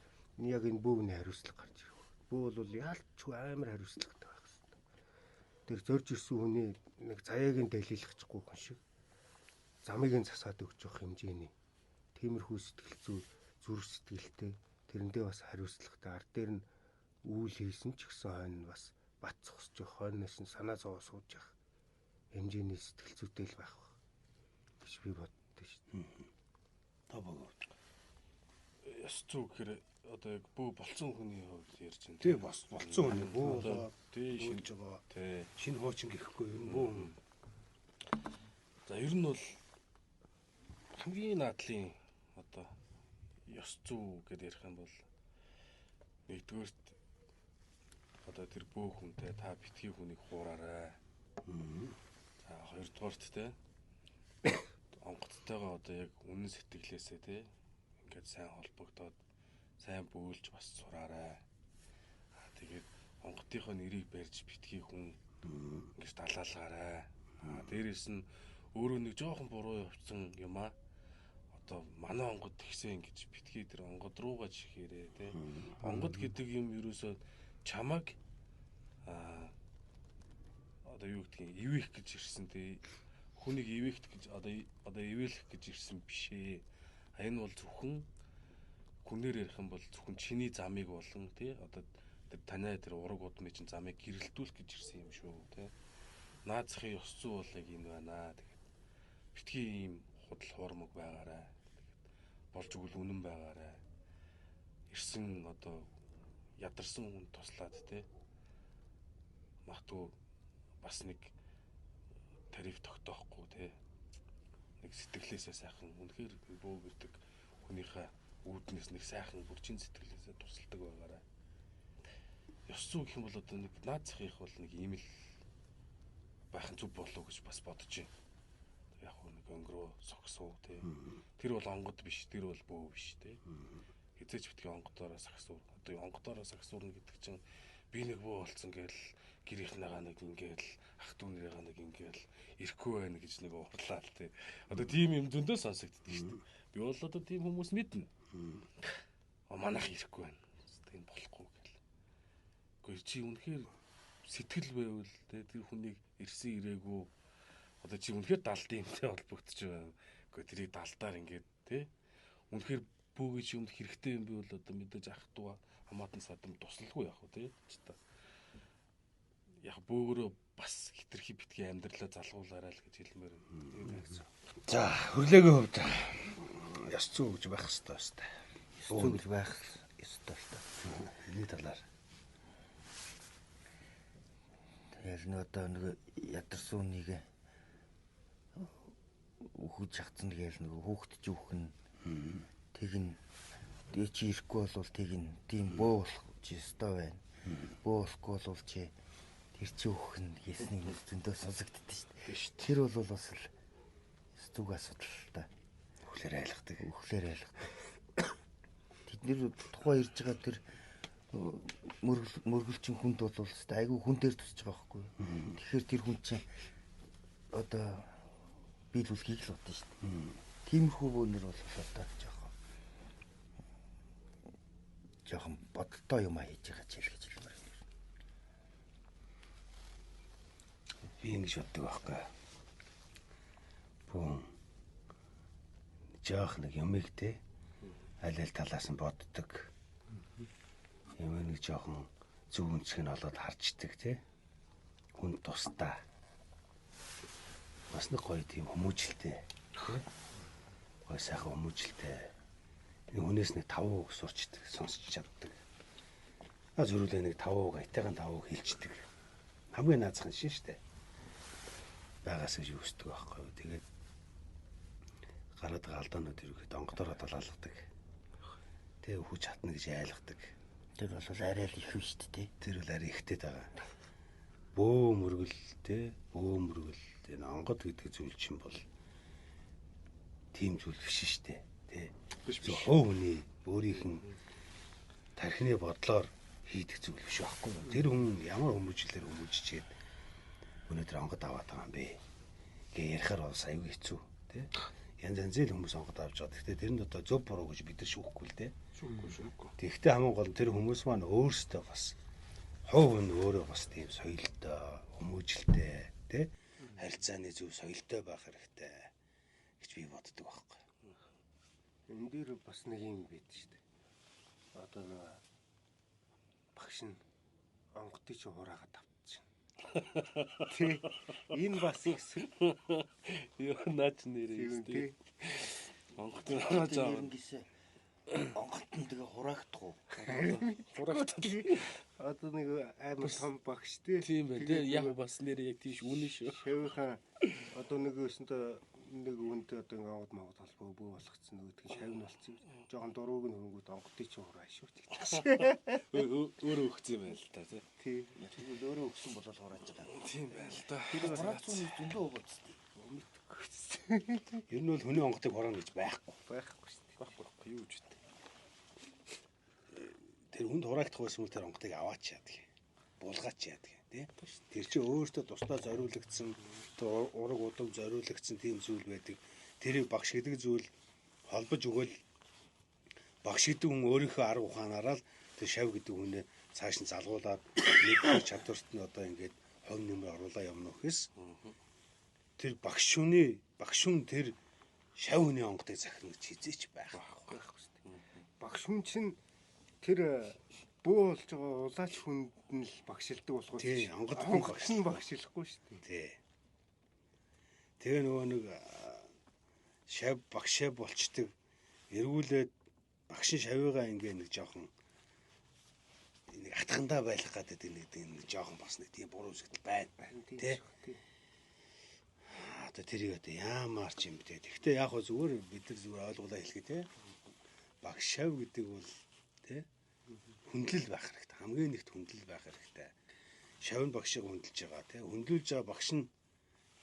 яг энэ бөөний хариуцлага гарч ирэх. Бөө бол яалтчгүй амар хариуцлагатай байх хэрэгтэй. Тэр зорж ирсэн хүний нэг заяаг нь далилгачихгүй хүн шиг замыг нь засаад өгч явах хэмжээний тиймэрхүү сэтгэл зүй, зүрх сэтгэлтэй тэрэндээ бас хариуцлагатай ар дээр нь үйл хийсэн ч гэсэн хойно бас бат зогсож явах, хойноос нь санаа зовоо сууж явах хэмжээний сэтгэл зүйтэй л байх гэж би боддоо шүү дээ. Та богоо. Ёс зүй гэхээр одоо яг бөө болцсон хүний хувьд ярьж байна. Тий бас болцсон хүний бөө болоод тий шинж байгаа. Тий. Шинэ хуучин гэхгүй ер нь бөө хүн. За ер нь бол хамгийн наадлын одоо ёс зүй гэдээ ярих юм бол нэгдүгээрт одоо тэр бөө хүнтэй та битгий хүнийг хуураарай. За хоёрдугаарт те онгоцтойгоо одоо яг үнэн сэтгэлээсээ те ингээд сайн холбогдоод сайн бөөлж бас сураарай. Аа тэгээд онготынхоо нэрийг барьж битгий хүн ингэж далаалгаарай. Аа дээрээс нь өөрөө нэг жоохон буруу явцсан юм аа одоо манай онгод тэгсэн гэж битгий тэр онгод руугаа чихээрээ те. Онгод гэдэг юм ерөөсөө чамаг аа одоо юу гэдгийг ивэх гэж ирсэн те. Хүнийг ивэх гэж одоо ивэлэх гэж ирсэн биш ээ. А энэ бол зөвхөн хүнээр ярих юм бол зөвхөн чиний замыг болон тий одоо тэр танай тэр ураг удмын чинь замыг гэрэлтүүлэх гэж ирсэн юм шүү тий. Наад захын ёс зүй бол яг энэ байна. Тэгээд битгий ийм худал хуурмаг байгаарай. Тэгээд болж өгвөл үнэн байгаарай. Ирсэн одоо ядарсан хүн туслаад тий. Магадгүй бас нэг тариф тогтоохгүй тий. Нэг сэтгэлээсээ сайхан үнэхээр бөө гэдэг хүнийхээ үүднээс нэг сайхан бүрчин сэтгэлээсээ тусалдаг байгаарай. Ёс зүй гэх юм бол одоо нэг наад захих бол нэг ийм л байх нь зүв болов гэж бас бодож байна. Яг хөө нэг өнгөрөө согсуу тий. Тэр бол онгод биш, тэр бол бөө биш тий. Хизээч битгий онгодоороо сагсуур. Одоо онгодоороо сагсуурна гэдэг чинь би нэг бөө болцсон гээл гэрийнхнийгаа нэг ингээл ах дүүнэрийнхаа нэг ингээл ирэхгүй байна гэж нэг уурлаа л тий. Одоо тийм юм зөндөө сонсогддог шүү дээ. Би бол одоо тийм хүмүүс мэднэ. Манайх ирэхгүй байна. Тийм болохгүй гэл. Гэхдээ чи үнэхээр сэтгэл байвал тий тэр хүнийг ирсэн ирээгүй одоо чи үнэхээр далдын юмтай холбогдож байна. Гэхдээ тэрийг далдаар ингээд тий үнэхээр бөөгийн чи юмд хэрэгтэй юм би бол одоо мэдээж ах дүү хамаатан садам туслалгүй яах вэ тий. Яг бөөгөрөө бас хитрхи битгий амьдралаа залгуулаарай л гэж хэлмээр байна. За, хөрлөөгийн хувьд ёс зүй гэж байх ёстой байна. Ёс зүй гэж байх ёстой л та. Энэний талаар. Тэгэл нөө одоо нэг ядарсан үнийг үхэж чадсан гээл нэг хүүхэд чи үхэн. Тэгнь. Тэгээ чи ирэхгүй болвол тэгнь. Тийм бөө болох чи ёстой байна. Бөө болохгүй болвол чи тэр чи үхэн гэснийг зөндөө сонсогддоо шүү дээ. Тэр бол бас л зүг асуудал л та. Үхлээр айлгадаг. Үхлээр айлгадаг. Тэд нэр тухайн ирж байгаа тэр мөргөлчин хүнд бол өстой айгүй хүн дээр тусч байгаа байхгүй юу. Тэгэхээр тэр хүн чинь одоо биелүүлэхийг л бодно шүү дээ. Тиймэрхүү бөөнөр бол одоо жоохон бодолтой юм а хийж байгаа ч хэлж хэлмээр. Би ингэж боддог байхгүй. Бүүн жоох нэг юмыг те аль аль талаас нь боддог. Юм нэг жоохон зөв үнцг нь олоод харчдаг те. Хүн тусдаа. Бас нэг гоё тийм хүмүүжлтэй те. Гоё сайхан хүмүүжлтэй. Энэ хүнээс нэг 5 үг сурчдаг, сонсч чаддаг. А зөрүүлээ нэг 5 үг, аятайхан 5 үг хэлждэг. Хамгийн наазах нь шин штэ. Байгаас гэж үсдэг байхгүй юу. Тэгээд гараад байгаа алдаанууд ерөөхдөө онгодороо талаалгадаг. Тэ хүч чадна гэж айлгадаг. Тэр бол арай л их биш үү? Тэр бол арай ихтэй байгаа. Бөө мөргөл тэ бөө мөргөл энэ онгод гэдэг зүйл чинь бол тийм зүйл биш штэ. Тэ. Биш биш. Хуу хүний өөрийнх нь тархины бодлоор хийдэг зүйл биш байхгүй юу? Тэр хүн ямар хүмүүжлэр хүмүүжчихэд өнөөдөр онгод аваад байгаа юм бэ гэ ярихаар бас аюу хэцүү тий. Янз янзын л хүмүүс онгод авч байгаа. Гэхдээ тэр нь одоо зөв буруу гэж бид нар шүүхгүй л дээ. Шүүхгүй. Тэгэхдээ хамгийн гол нь тэр хүмүүс маань өөрсдөө бас хувь хүн өөрөө бас тийм соёлтой, хүмүүжлтэй тий. Харилцааны зөв соёлтой байх хэрэгтэй гэж би боддог байхгүй. Энэ дээр бас нэг юм байд шүү дээ. Одоо нэг багш нь онгодыг чи хураагаад автчихна. Тий. Энэ бас их Юу наач нэрээ юм тий. Онгодыг хурааж аваа. Нэрнгээсээ онгод нь тэгээ хураагдах уу? Хураагдах. Одоо нэг амар том багш тий. Тийм байна. Тэгээ яг бас нэрээ яг тийш үнэн шүү. Шавийнхаа одоо нэг өсөндөө нэг хүнтэй одоо ингээ онгод монгод холбоо бөө болгоцсон нөгөөдг нь шавь нь болцсон. Жохон дурууг нь хөнгүүд онгодыг чи хураа шүү гэж. Өөрөө өгсөн юм байна л та тий. Тий. Тэгвэл өөрөө өгсөн бол хурааж байгаа. Тийм байна л та. Тэр хураацсан зөндөө өгөөд. Ер нь бол хүний онгодыг хураана гэж байхгүй. Байхгүй шүү дээ. Байхгүй юу гэж үү. Тэр хүнд хураагдах байсан бол тэр онгодыг аваач яадаг. Булгаач яадаг тий. Тэр чинь өөртөө тусдаа зориулагдсан ураг удам зориулагдсан тийм зүйл байдаг. Тэрийг багш гэдэг зүйл холбож өгөөл багш гэдэг хүн өөрийнхөө арга ухаанаараа л тэр шав гэдэг хүнээ цааш нь залгуулад нэг чадварт нь одоо ингээд хувь нэмэр оруулаа явна гэхээс тэр багш шүний багш шүн тэр шав хүний онгодыг захирна гэж хизээч байхгүй. Байхгүй шүү дээ. Багш хүн чинь тэр бөө болж байгаа улаач хүнд нь л багшилдаг болохоос Тий, онгод хүн нь багшилахгүй шүү дээ. Тий. Тэгээ нөгөө нэг шав багшаа болчдөг. Эргүүлээд багшин шавыгаа ингээ нэг жоохон нэг атхандаа байх гэдэг нэг нэг жоохон бас нэг тийм буруу үзэгдэл байна. Тий. Одоо тэрийг одоо яамаар ч юм бэ. Гэхдээ яг хөө зүгээр бид нар зүгээр ойлголоо хэлэхэд тий. Багш шав гэдэг бол тий Хүндлэл байх хэрэгтэй. Хамгийн нэгт хүндлэл байх хэрэгтэй. Шавь нь багшийг хүндэлж байгаа тий. Хүндлүүлж байгаа багш нь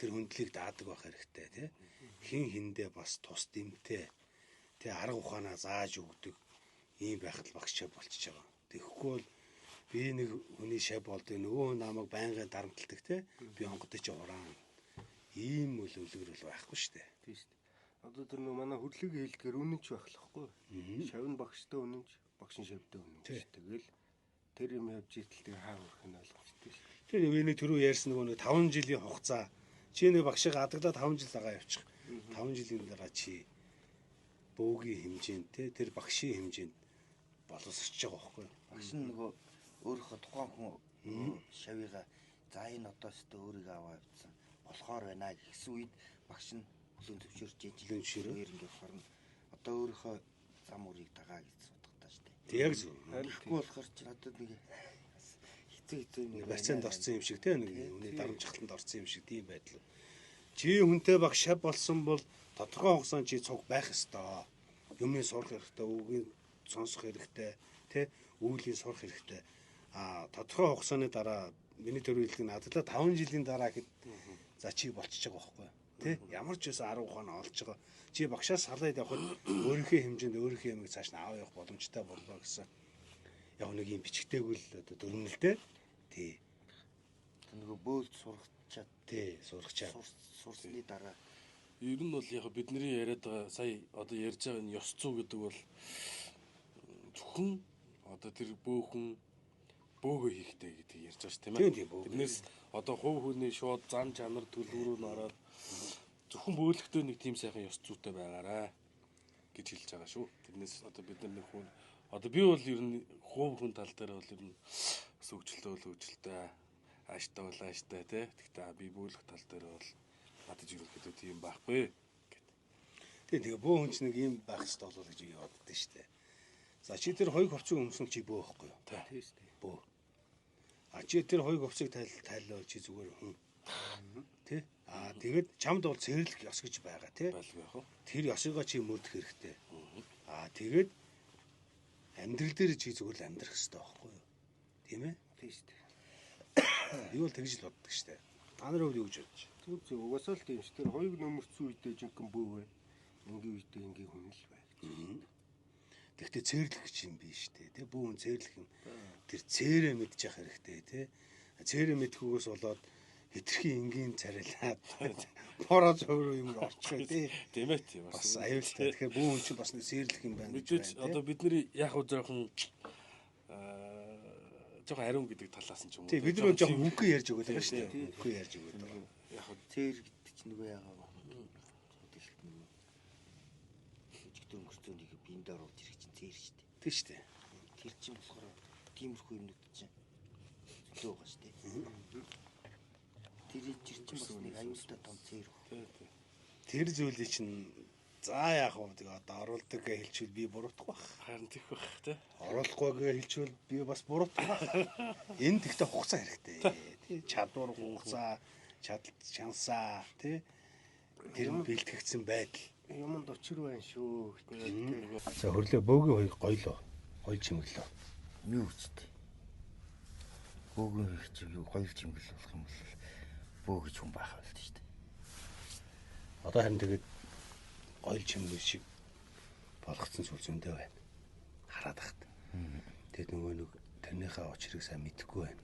тэр хүндлийг даадаг байх хэрэгтэй тий. Хин хиндээ бас тус дэмтэй тий, арга ухаанаа зааж өгдөг ийм байхад л багш шав болчихж байгаа. Тэгэхгүй бол би нэг хүний шав болдог, нөгөө хүн намайг байнгын дарамталдаг тий. Би онгодой чи хураан. Ийм үл үлгэр бол байхгүй шүү дээ. Тийм шүү дээ. Одоо тэр нөгөө манай хөрлөгийн хэлдгээр үнэнч байх л байхгүй. Шав нь багштай үнэнч, багш нь шавтай үнэнч. Тэгэл тэр юм явж итэл тэг хаа хүрэх нь ойлгомжтой шүү дээ. Тэр нэг түрүү ярьсан нөгөө нэг 5 жилийн хугацаа чи нэг багшийг адаглаад 5 жил дагаа явчих. 5 жилийн дараа чи бөөгийн хэмжээнд те тэр багшийн хэмжээнд боловсрч байгаа байхгүй. Багш нь нөгөө өөрийнхөө тухайн хүн шавьгаа за энэ одоо өстө өөрийгөө аваа явцсан болохоор байна гэсэн үед багш нь хүлэн зөвшөөрч Хүлээн зөвшөөрөө. ингээд хорно. Одоо өөрийнхөө зам үрийг дагаа гэж утгатай шүү дээ. Тэг яг зөв. Тэгэхгүй болохоор чи одоо нэг хэцүү хэцүү юм Барьцаанд орсон юм шиг те нэг үний дарамжхалтанд орсон юм шиг тийм байдал. Чи хүнтэй багш шав болсон бол тодорхой хугацаанд чи цуг байх ёстой. Юмыг сурах хэрэгтэй, үгийг сонсох хэрэгтэй, тэ үйлийн сурах хэрэгтэй. А тодорхой хугацааны дараа миний төрийн хэлдэг нь адаглаа 5 жилийн дараа хэд за чи болчихж байгаа байхгүй тий ямар ч байсан арга ухаан олж байгаа. Чи багшаас салаад явхад өөрийнхөө хэмжээнд өөрийнхөө юмыг цааш нь аваа явах боломжтой боллоо гэсэн. Яг нэг юм бичгтэйг л одоо дүрмэл дээ. Тий. Нөгөө бөөлд сургачаад Тий, сургачаад. сурсны дараа Ер нь бол яг бидний яриад байгаа сая одоо ярьж байгаа энэ ёс зүй гэдэг бол зөвхөн одоо тэр бөөхөн бөөгөө хийхтэй гэдгийг ярьж байгаа ш тийм Тийм, тийм, бөөгөө. Тэрнээс одоо хувь хүний шууд зан чанар төлөв рүү н ороод зөвхөн бөөлөхтэй нэг тийм сайхан ёс зүйтэй байгаарай гэж хэлж байгаа шүү. Тэрнээс одоо бид нар нэг хүн одоо би бол ер нь хувь хүн тал дээр бол ер нь бас хөгжилтэй бол хөгжилтэй ааштай бол ааштай тий. Тэгтээ би бөөлөх тал дээр бол надад ерөнхийдөө тийм байхгүй гэт. Тий, тэгээ бөө хүн чинь нэг юм байх хэрэгтэй болов гэж боддоо шүү дээ. За чи тэр хоёг хувцыг өмсөн чи бөө байхгүй юу? Тийм шүү дээ. Бөө. А чи тэр хоёг хувцыг тайл тайлвал чи зүгээр хүн. Тий? А тэгээд чамд бол цэвэрлэх ёс гэж байгаа тий. Байлгүй яах вэ? Тэр ёсыгоо чи мөрдөх хэрэгтэй. А тэгээд амьдрал дээр чи зүгээр л амьдрах хэрэгтэй байхгүй юу? Тийм ээ? Тийм шүү дээ. Би бол тэгж л боддог шүү дээ. Та нарын хувьд юу гэж бодож байна? Зүг зүг угаасаа л тийм шүү. Тэр хоёуг нөмөрцөн үедээ жинхэнэ бөө бай. Энгийн үедээ энгийн хүн л бай гэж. Тэгтээ цээрлэх гэж юм биш үү те бүү хүн цээрлэх юм. Тэр цээрээ мэдчих хэрэгтэй те. Цээрээ мэдхүүгээс болоод хитрхи энгийн царилаад бороо зөөр юм орчих те. Тийм ээ тийм Бас аюултай. Тэгэхээр бүү хүн чинь бас нэг цээрлэх юм байна гэж Мэдээж байна. одоо бид нар яг уу жоохон жоохон ариун гэдэг талаас нь ч юм уу. Тий бид нар жоохон хөнгөн ярьж өгöd байгаа шүү дээ. Хөнгөн ярьж өгöd байгаа. Яг уу цээр гэдэг чинь нөгөө яагаа хөдөлгөх нөгөө жижиг өнгөрцөө нэг биендээ оруулж ирэх чинь цээр шүү дээ. Тий шүү дээ. Тэр чинь болохоор тиймэрхүү юмнууд чинь зөндөө байгаа шүү дээ. Тэр чинь бас нэг аюултай том цээр баг. тий тий. Тэр зүйлийг чинь за яах вэ тэгээ одоо оруулдаг гэж хэлчихвэл би буруутах байх. Харин тийх байх тий. Оруулахгүй гэж хэлчихвэл би бас буруутах байх. Энэ тэгтээ хугацаа хэрэгтэй. Тий чадвар хугацаа, чадал чансаа тий тэр нь бэлтгэгдсэн байдал. Юмд учир байна шүү. За хөрлөө бөөгийн хоёг гоёлоо. Гоё чимэглөө. Юу үстэй. Бөөгөн хийх чинь юу гоё чимгэл болох юм бол бөө гэж хүн байх байл шүү дээ. Одоо харин тэгээд гоё чимэглэл шиг болгоцсон зүйл зөндөө байна. Хараад тахт. Тэгээд нөгөө нэг тэрнийхээ учрыг сайн мэдэхгүй байна.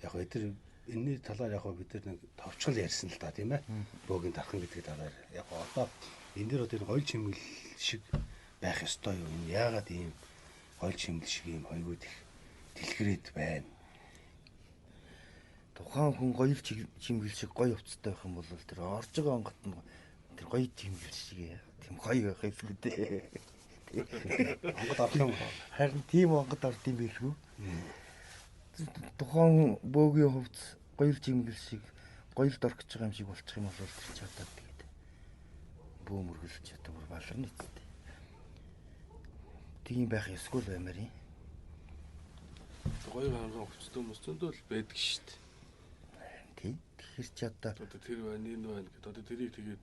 Яг гоо тэр энэний талаар яг гоо бид нар нэг товчхон ярьсан л да тийм ээ. Бөөгийн дархан гэдэг талаар яг гоо одоо энэ дээр одоо энэ гоё чимэглэл шиг байх ёстой юу? Энэ яагаад ийм гоё чимэглэл шиг ийм хоёгууд их дэлгэрээд байна. Тухайн хүн гоё чимгэл шиг гоё хувцастай байх юм бол тэр орж байгаа онгот нь тэр гоё чимгэл шиг тийм гоё байх юм дээ. Онгод орох юм. Харин тийм онгод орд юм билгүй. Тухайн бөөгийн хувцас гоё чимгэл шиг гоё л доргож байгаа юм шиг болчих юм бол тэр чи одоо тэгээд бөө мөргөлж одоо бүр баларна үсттэй. Тийм байх ёсгүй л баймаар юм. Гоё хамгаан хувцастай хүмүүс зөндөө л байдаг шүү дээ. Тий. Тэгэхээр чи одоо Одоо тэр байна, энэ байна гэдэг. Одоо тэрийг тэгээд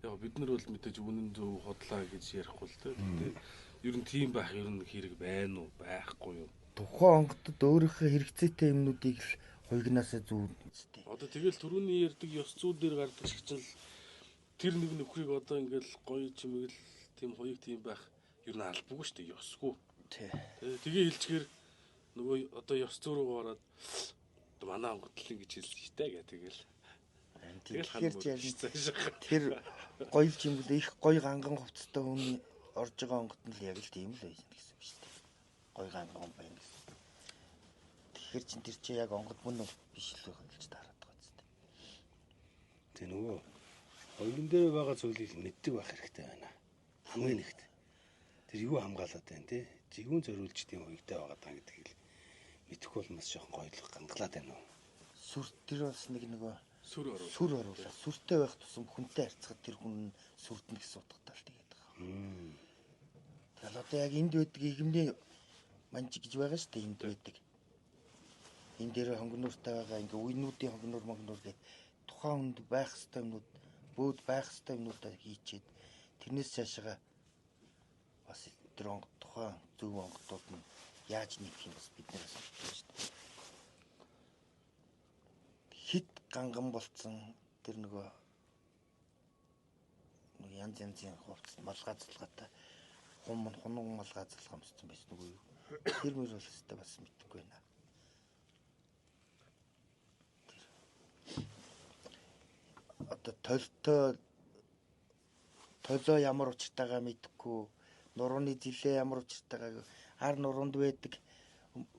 яг бид нар бол мэдээж үнэн зөв хотлаа гэж ярихгүй л дээ. Гэхдээ Ер нь тийм байх ер нь хэрэг байна уу, байхгүй юу? Тухайн онгодод өөрийнхөө хэрэгцээтэй юмнуудыг л хуйгнаасаа зүү. Одоо тэгэл түрүүний ярьдаг ёс зүй дээр гардаг шиг чинь л тэр нэг нөхрийг одоо ингээл гоё чимэгэл тийм хуйг тийм байх ер нь албагүй шүү дээ, ёсгүй. Тий. Тэгээ хэлчихээр нөгөө одоо ёс зүй рүү ороод манай онгод л ингэж хэлсэн шүү дээ гэх тэгэл. Тэгэл тэр гоё чимэгэл их гоё ганган хувцастай хүн орж байгаа онгод нь л яг л тийм л байсан гэсэн үг шүү дээ. Гоё ганган байна гэсэн. Тэгэхээр чин тэр чи яг онгод мөн биш л байх гэж таарад байгаа зү. Тэ нөгөө оюун дээр байгаа зүйлийг мэддэг байх хэрэгтэй байна. Хамгийн нэгт. Тэр юу хамгаалаад байна те? Жигүүн зориулж тийм уягтай байгаа даа гэдгийг л мэдэхгүй бол бас жоохон гоёлох гангалаад байна уу? Сүр тэр бас нэг нөгөө сүр оруулаа. Сүр оруулаа. Сүртэй байх тусам хүнтэй харьцахад тэр хүн сүрдэнэ гэсэн утгатай л тэгээд байгаа. Тэгэл одоо яг энд байдаг игэмний манж гэж байгаа шүү дээ, энд байдаг. Энэ дээр хонгонууртай байгаа ингээ үеинүүдийн хонгонуур монгонуур гэх тухайн хүнд байх ёстой юмнууд бөөд байх ёстой юмнуудаа хийчихэд тэрнээс цаашаа бас тэр онгод тухайн зөв онгодууд нь яаж нэгэх юм бас бид нараас мэддэг шүү дээ. Хит ганган болцсон тэр нөгөө янз янзын хувцас малгай залгаатай хум хунун малгай залгаа өмссөн байсан нөгөө юу. Тэр мөр бол өстой бас мэдэхгүй байна. Тэр одоо толтой толоо ямар учиртайгаа мэдэхгүй, нурууны зилээ ямар учиртайгаа, ар нуруунд байдаг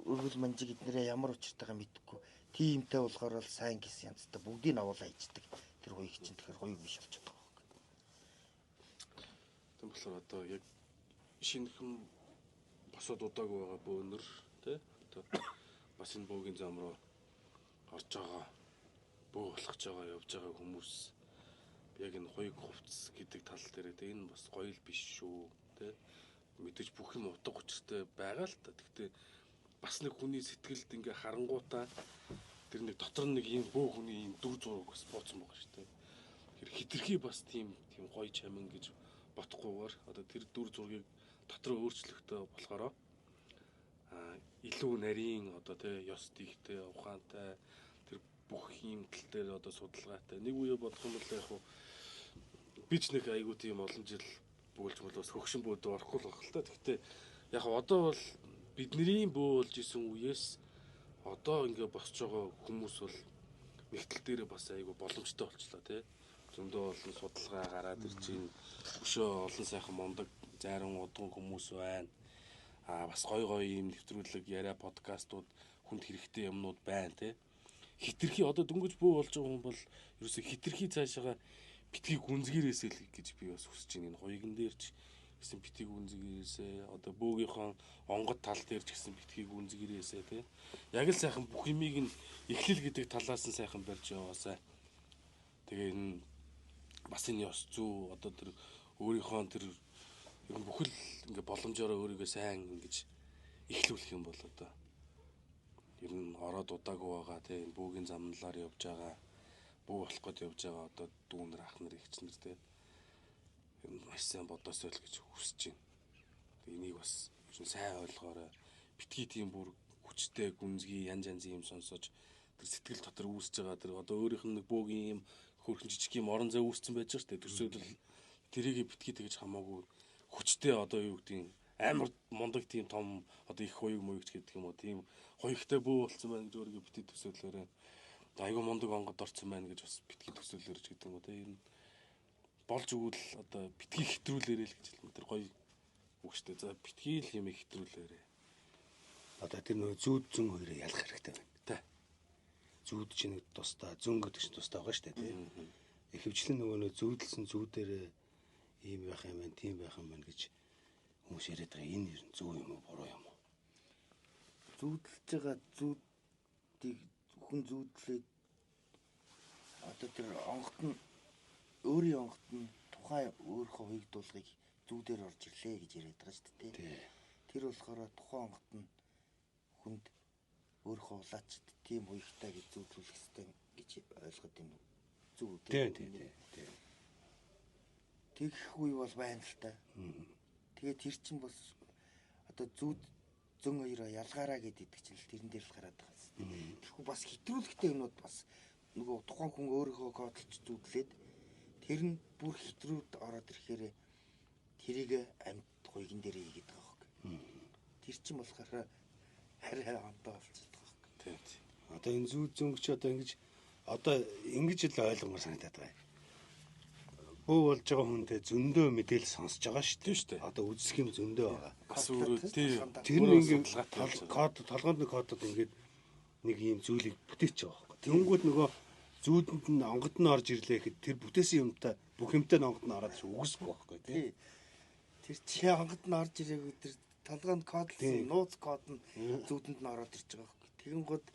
өргөл манжиг эднэрээ ямар учиртайгаа мэдэхгүй. Тиймтэй болохоор л сайн гэсэн янзтай бүгдийг авуулаа ичдэг. Тэр хуйг чинь тэгэхээр хуйг биш болчиход байгаа. Тийм болохоор одоо яг шинэхэн босоод удаагүй байгаа бөөнөр тий одоо бас энэ бөөгийн зам руу орж байгаа бөө болох гэж байгаа явж байгаа хүмүүс яг энэ хуйг хувцас гэдэг тал дээр тий энэ бас гоё л биш шүү тий мэдээж бүх юм утга учиртай байгаа л та. Гэхдээ бас нэг хүний сэтгэлд ингээ харангуутаа тэр нэг дотор нэг ийм бөө хүний ийм дүр зураг бас бууцсан байгаа шүү дээ. Тэр хитрхи бас тийм тийм гоё чамин гэж бодохгүйгээр одоо тэр дүр зургийг дотроо өөрчлөхтэй болохоор илүү нарийн одоо тий ёс дийгтэй ухаантай тэр бүх юм тал дээр одоо судалгаатай нэг үе бодох юм бол яг хуу би ч нэг айгуу тийм олон жил бөөлж мөл бас хөгшин бөөдөө орохгүй л байх л та. Гэхдээ яг одоо бол бидний бөө болж исэн үеэс одоо ингээ босч байгаа хүмүүс бол нэг тал дээрээ бас айгуу боломжтой болчлаа тий. Зөндөө олон судалгаа гараад ирж байна. Өшөө олон сайхан мундаг зайран удган хүмүүс байна. Аа бас гоё гоё юм нэвтрүүлэг яриа подкастууд хүнд хэрэгтэй юмнууд байна тий. Хитрхи одоо дөнгөж бөө болж байгаа хүн бол ерөөсөө хитрхи цаашаага битгий гүнзгийрээсэй л гэж би бас хүсэж байна. Энэ хуйган дээр ч гэсэн битгий гүнзгийрээсэй. Одоо бөөгийнхөө онгод тал дээр ч гэсэн битгий гүнзгийрээсэй тий. Яг л сайхан бүх юмыг нь эхлэл гэдэг талаас нь сайхан барьж яваасай. Тэгээ энэ бас энэ ёс зүй одоо тэр өөрийнхөө тэр ер нь бүхэл ингээ боломжоор өөрийгөө сайн ингэж эхлүүлэх юм бол одоо ер нь ороод удаагүй байгаа тий бүүгийн замналаар явж байгаа бүү болох гээд явж байгаа одоо дүүнэр ах нар эгч нар тий ер нь маш сайн бодоосой л гэж хүсэж байна. Тэгээ энийг бас ер нь сайн ойлгоорой. Битгий тийм бүр хүчтэй гүнзгий янз янзын юм сонсож тэр сэтгэл дотор үүсэж байгаа тэр одоо өөрийнх нь нэг бөөгийн юм хөрхэн жижиг юм орон зай үүссэн байж байгаа шүү дээ. Төсөөлөл тэрийг битгий тэгж хамаагүй хүчтэй одоо юу гэдгийг амар мундаг тийм том одоо их хуйг муйгч гэдэг юм уу тийм хуйгтай бөө болсон байна гэж өөрийгөө битгий төсөөлөөрэй. Айгүй мундаг онгод орсон байна гэж бас битгий төсөөлөөрэй гэдэг юм уу тийм энэ болж өгвөл одоо битгий хэтрүүлээрэй л гэж хэлмэ тэр гоё үг шүү дээ. За битгий л юм хэтрүүлээрэй. Одоо тэр нөө зүүд зөн хоёрыг ялах хэрэгтэй байна. Тэ. Зүүд чинь нэг тусдаа, зөн гэдэг чинь тусдаа байгаа шүү дээ тийм. Ихэвчлэн нөгөө нөө зүүдэлсэн зүүдэрээ ийм байх юм байна, тийм байх юм байна гэж хүмүүс яриад байгаа. Энэ ер нь зөв юм уу, буруу юм уу? Зүүдэлж байгаа зүүдийг хүн зүүдлээд одоо тэр онгот нь өөрийн онгот нь тухайн өөрийнхөө хуйгдуулгыг зүүдээр орж ирлээ гэж яриад байгаа шүү дээ. Тэр болохоор тухайн онгот нь хүнд өөрийнхөө улаачд тийм хуйгтай гэж зүүдлүүлэх ёстой гэж ойлгоод юм зүг үү? Тийм тийм тийм. Тэгэх үе бол байна л та. Тэгээд тэр чинь бас Одоо зүүд зөн хоёроо ялгаараа гэдэг чинь л тэрэн дээр л гараад байгаа юм. Тэгэхгүй бас хэтрүүлэгтэй юмнууд бас нөгөө тухайн хүн өөрийнхөө кодлж зүудлээд тэр нь бүр хэтрүүд ороод ирэхээр тэрийг амьд гуйган дээр хийгээд байгаа хөөе. Тэр чинь болохоор арай ондоо болчиход байгаа хөөе. Тийм тийм. Одоо энэ зүүд зөнгөч одоо ингэж одоо ингэж л ойлгомоор санагдаад байгаа юм. Бөө болж байгаа хүнтэй зөндөө мэдээлэл сонсож байгаа шүү Тийм шүү дээ. Одоо үзэх юм зөндөө байгаа. Бас өөрөө тийм. Тэр нь Өөрөө ингээд судалгаатай болж байгаа. код толгойд нь кодод ингээд нэг ийм зүйлийг бүтээч байгаа байхгүй. Тэнгүүд нөгөө зүүдэнд нь онгод нь орж ирлээ гэхэд тэр бүтээсэн юмтай бүх юмтай нь онгод нь ороод ирэх үгүйсгүй байхгүй тий. Тий. Тэр чи онгод нь орж ирээгүй тэр толгойн кодлсон нууц код нь зүүдэнд нь ороод ирж байгаа хөөе. Тэгэнгүүт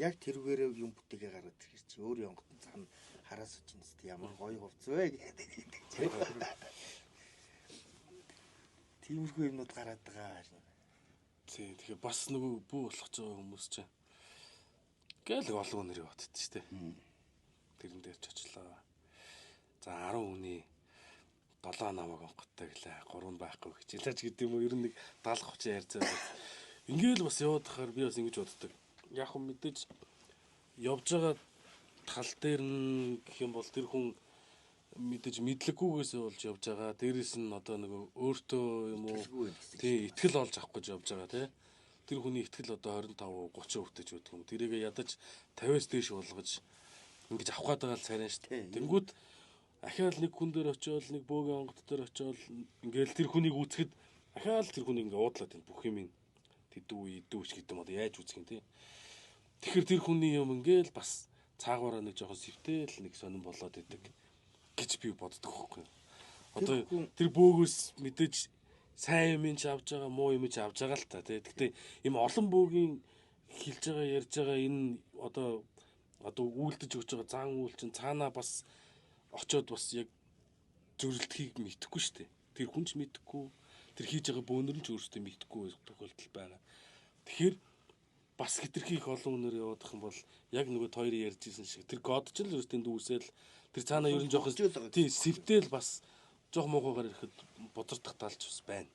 яг тэрүүгээрээ юм бүтээгээ гараад ирэх чи өөрийн онгод нь цаана хараас очиж нэст ямар гоё хувц вэ гэдэг. Тиймэрхүү юмнууд гараад байгаа. Тийм. Тэгэхээр бас нөгөө бүү болох ч байгаа хүмүүс чинь гээл олон хүнээр яваад шүү дээ. Тэрэн дээр ч очлоо. За 10 хүний 7 намайг онготтой гэлээ. 3 нь байхгүй хичээлээч гэдэг юм уу? Ер нь нэг 70 30 ярьцаа. Ингээл бас яваад хахаар би бас ингэж боддог. Яг хөө мэдээж явж байгаа тал дээр нь гэх юм бол тэр хүн мэдээж мэдлэггүйгээс болж явж байгаа. Дээрээс нь одоо нөгөө өөртөө юм уу Итгэлгүй байх гэсэн тий итгэл олж авах гэж явж байгаа тий. Тэр хүний итгэл одоо 25 30% тач байдаг юм. Тэрийг ядаж 50-аас дээш болгож ингэж авах гээд байгаа л царай шүү дээ. Тий. Тэнгүүд ахаал нэг хүн дээр очиод нэг бөөгийн онгод дээр очиод ингээл тэр хүнийг үзэхэд ахаал тэр хүнийг ингээ уудлаад байна бүх юм тэдүү идүүч гэдэг юм одоо яаж үзэх юм тий. Тэгэхээр тэр хүний юм ингээл бас цаагаараа нэг жоохон сэвтэл нэг сонирн болоод идэг гэж би боддог байхгүй юу. Одоо Тэр хүн- тэр бөөгөөс мэдээж сайн юм ч авж байгаа, муу юм ч авж байгаа л та тий. Гэхдээ ийм олон бөөгийн хэлж байгаа, ярьж байгаа энэ одоо үйлдэж өгч байгаа зан үйл чинь цаанаа бас очоод бас яг зөрөлдөхийг мэдэхгүй шүү дээ. Тэр хүн ч мэдэхгүй, тэр хийж байгаа бөөнөр нь ч өөрөөсөө мэдэхгүй тохиолдол байгаа. Тэгэхээр бас хитрхи их олон хүнээр яваадах юм бол яг нөгөө хоёрын ярьж исэн шиг тэр год ч л өөртөө дүүсэл тэр цаанаа ер нь жоохон Хөгжөөл байгаа тий сэвтэл бас жоох муухайгаар ирэхэд бузардах талч бас байна.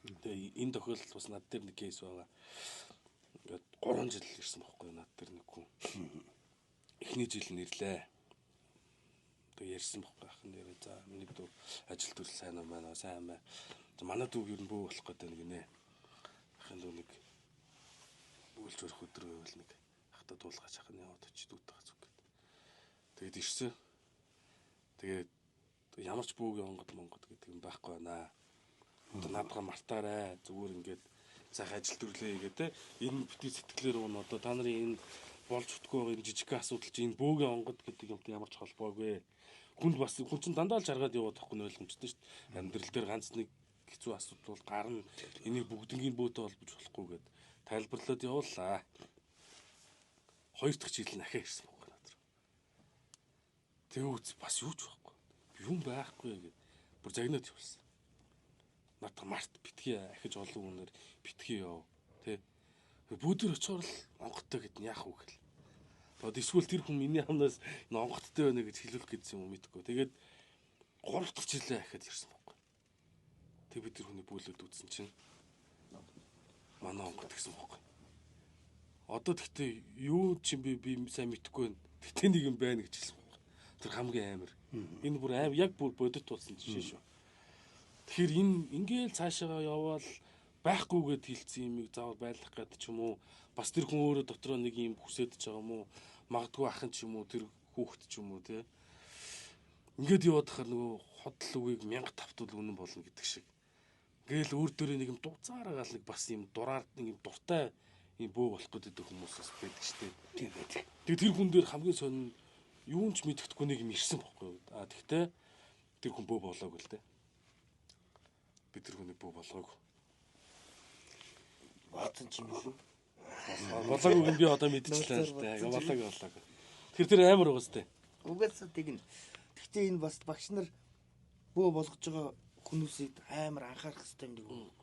Тэгээ энэ тохиолдол бас над дээр нэг кейс байгаа. Ингээд 3 жил ирсэн байхгүй юу над дээр нэг хүн. Эхний жил нэрлээ. Тэгээ ярьсан байхгүй ах нь нэрээ за миний дүү ажил төрөл сайн уу байна уу сайн байна. За манай дүүг ер нь бөө болох гэдэг нэг нэ. Ахын дүү нэг үйлч өрөх өдөр байвал нэг ахта дуулгаач ах нь яваад очиж дүүтэйгээ зүг гэд. Тэгээд ирсэн. Тэгээд ямар ч бүүгийн онгод монгод гэдэг юм байхгүй байна. Одоо наадгаа мартаарай. Зүгээр ингээд сайхан ажил төрлөө хийгээ те. Энэ битгий сэтгэлээр уун одоо та нарын энэ болж утгүй байгаа энэ жижигхэн асуудал чинь энэ бөөгийн онгод гэдэг юмтай ямар ч холбоогүй. Хүнд бас хүн чинь дандаа л жаргаад яваад байхгүй нь ойлгомжтой шүү дээ. Амьдрал дээр ганц нэг хэцүү асуудал бол гарна. Энийг бүгднгийн бөөтэй холбож болохгүй гэд тайлбарлаад явууллаа. Хоёр дахь жил нь ахиа ирсэн байхгүй надад. Тэгээ үз бас юу ч байхгүй. Юм байхгүй гэд бүр загнаад явуулсан. Наадах март битгий ахиж олон хүнээр битгий яв тэ. Бүүдэр очихоор л онготтой гэд нь яах вэ гэл. Одоо эсвэл тэр хүн миний амнаас энэ онготтой байна гэж хэлүүлэх гэсэн юм уу мэдэхгүй. Тэгээд гурав дахь жилээ ахиад ирсэн байхгүй. Тэг бид тэр хүний бүүлүүд үзсэн чинь манай онгот гэсэн байхгүй. Одоо тэгтээ юу ч юм би сайн мэдэхгүй байна. Тэгтээ нэг юм байна гэж хэлсэн байхгүй. Тэр хамгийн амар. Энэ бүр аим яг бүр бодит болсон жишээ шүү. Тэгэхээр энэ ингээл цаашаага яваал байхгүйгээд хилцсэн юмыг заавал байлгах гэдэг ч юм уу бас тэр хүн өөрөө дотроо нэг юм хүсээд ч байгаа юм уу магадгүй ах нь ч юм уу тэр хүүхэд ч юм уу те ингээд яваад хахаар нөгөө ходол үгийг 1000 тавтвал үнэн болно гэдэг шиг ингээл өөр дөрөө нэг юм дуцаараагаал нэг бас юм дураар нэг юм дуртай юм бөө болох гэдэг хүмүүс бас байдаг штэ. Тийм байдаг. Тэгээ тэр хүн дээр хамгийн сонин юун ч мэддэхгүй нэг юм ирсэн бохгүй юу. А тэгтээ тэр хүн бөө болоогүй л дээ. Би тэр хүний бөө болгоогүй. Бодсон ч юм уу? Болоогүй юм би одоо мэдчихлээ л дээ. Болоогүй болоогүй. Тэр тэр амар байгаа сте. Угаасаа тэгнэ. Гэхдээ энэ бас багш нар бөө болгож байгаа хүмүүсийг амар анхаарах хэрэгтэй юм нэг үг.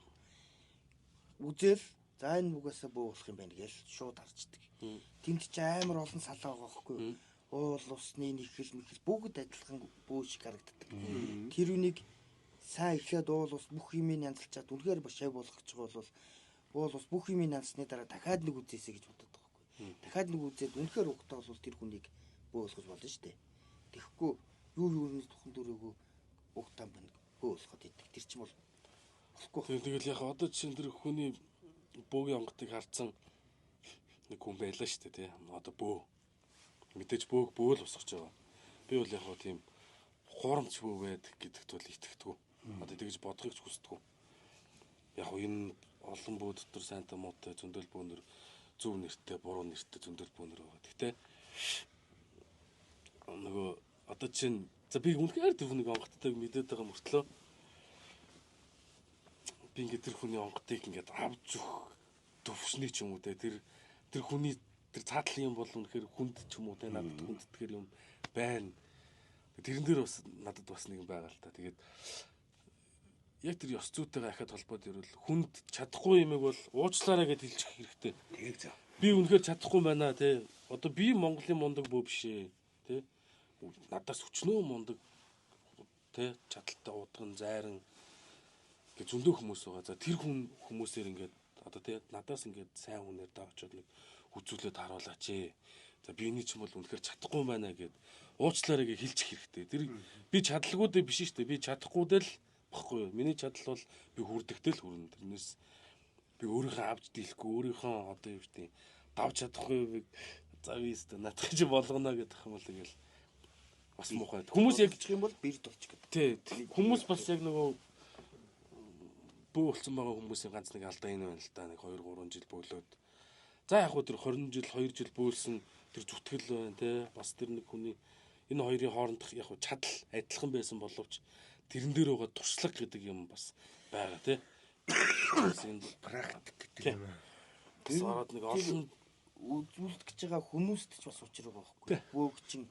Үзэл за энэ угаасаа бөө болох юм байна гэж шууд харчдаг. Тэнд чи амар олон салаа байгаа байхгүй юу? Уул усны нэхэл мэхэл бүгд адилхан бөө шиг харагддаг. Тэр үнийг Сайн эхлээд уул ус бүх юмыг янзалчаад үнэхээр бас шав болох гэж байгаа бол уул ус бүх юмыг янзсны дараа дахиад нэг үзээсэй гэж бодод байгаа байхгүй. Дахиад нэг үзээд үнэхээр угтаа бол тэр хүнийг бөө болгож болно шүү дээ. Тэгэхгүй юу юуны тухан дөрөөгөө угтаа байна бөө болгоод идэг. Тэр чинь бол болохгүй. Тэгэл яг одоо жишээ нь тэр хүний бөөгийн онготыг харцсан нэг хүн байлаа шүү дээ тий. Одоо бөө. Мэдээж бөөг бөөл босгож байгаа. Би бол яг хөө тийм хуурамч бөө байдаг гэдэгт бол итгэдэггүй. Одоо тэгж бодохыг ч хүсдэггүй. Яг хөө энэ олон бөө дотор сайнтай муутай зөндөл бөөнөр зөв нэртэй, буруу нэртэй зөндөл бөөнөр байгаа. Гэхдээ нөгөө одоо чинь за би үнэхээр тэр хүнийг онготтойг мэдээд байгаа мөртлөө би ингээд тэр хүний онготыг ингээд авч өгөх төвшний ч юм уу те тэр хүний тэр цаатлын юм бол үнэхээр хүнд ч юм уу те надад хүндэтгэр юм байна. Тэрэн дээр бас надад бас нэг юм байгаа л та. Тэгээд яг тэр ёс зүйтэйгээ ахаад холбоод ирвэл хүнд чадахгүй юмыг бол уучлаарай гэж хэлчих хэрэгтэй. Тэгээд зөв. Би үнэхээр чадахгүй байна те. Одоо би Монголын мундаг бөө биш ээ те. Надаас өчнөө мундаг те чадaltaй удган зайран гэж зөндөө хүмүүс байгаа. За тэр хүн хүмүүсээр ингээд одоо те надаас ингээд сайн хүнээр даачаад нэг үзүүлээд харуулаач ээ. За би эний ч юм бол үнэхээр чадахгүй байна гэд уучлаарай гэж хэлчих хэрэгтэй. Тэр би чадалгүй дээ биш шүү дээ. Би чадахгүй дээ л баггүй юу. Миний чадал бол би хүрдэгтэй л хүрнэ. Тэрнээс би өөрийнхөө авч дийлэхгүй, өөрийнхөө одоо юу гэдэг давж чадахгүй би за би өстө наадах чи болгоно гэдэг юм бол ингээл бас муухай. Хүмүүс яг юм бол бэрд болчих гэдэг. Тий. Хүмүүс бас яг нөгөө бөө болсон байгаа хүмүүсийн ганц нэг алдаа энэ байна л да. Нэг 2 3 жил бөөлөөд. За яг хөө тэр 20 жил 2 жил бөөлсөн тэр зүтгэл байна те. Бас тэр нэг хүний энэ хоёрын хоорондох яг хөө чадал адилхан байсан боловч тэрэн дээр байгаа туршлага гэдэг юм бас байгаа те. Энэ практик гэдэг юм. Бас ороод нэг олон үзүүлэх гэж байгаа хүмүүст ч бас учир байгаа байхгүй. Бөөг чинь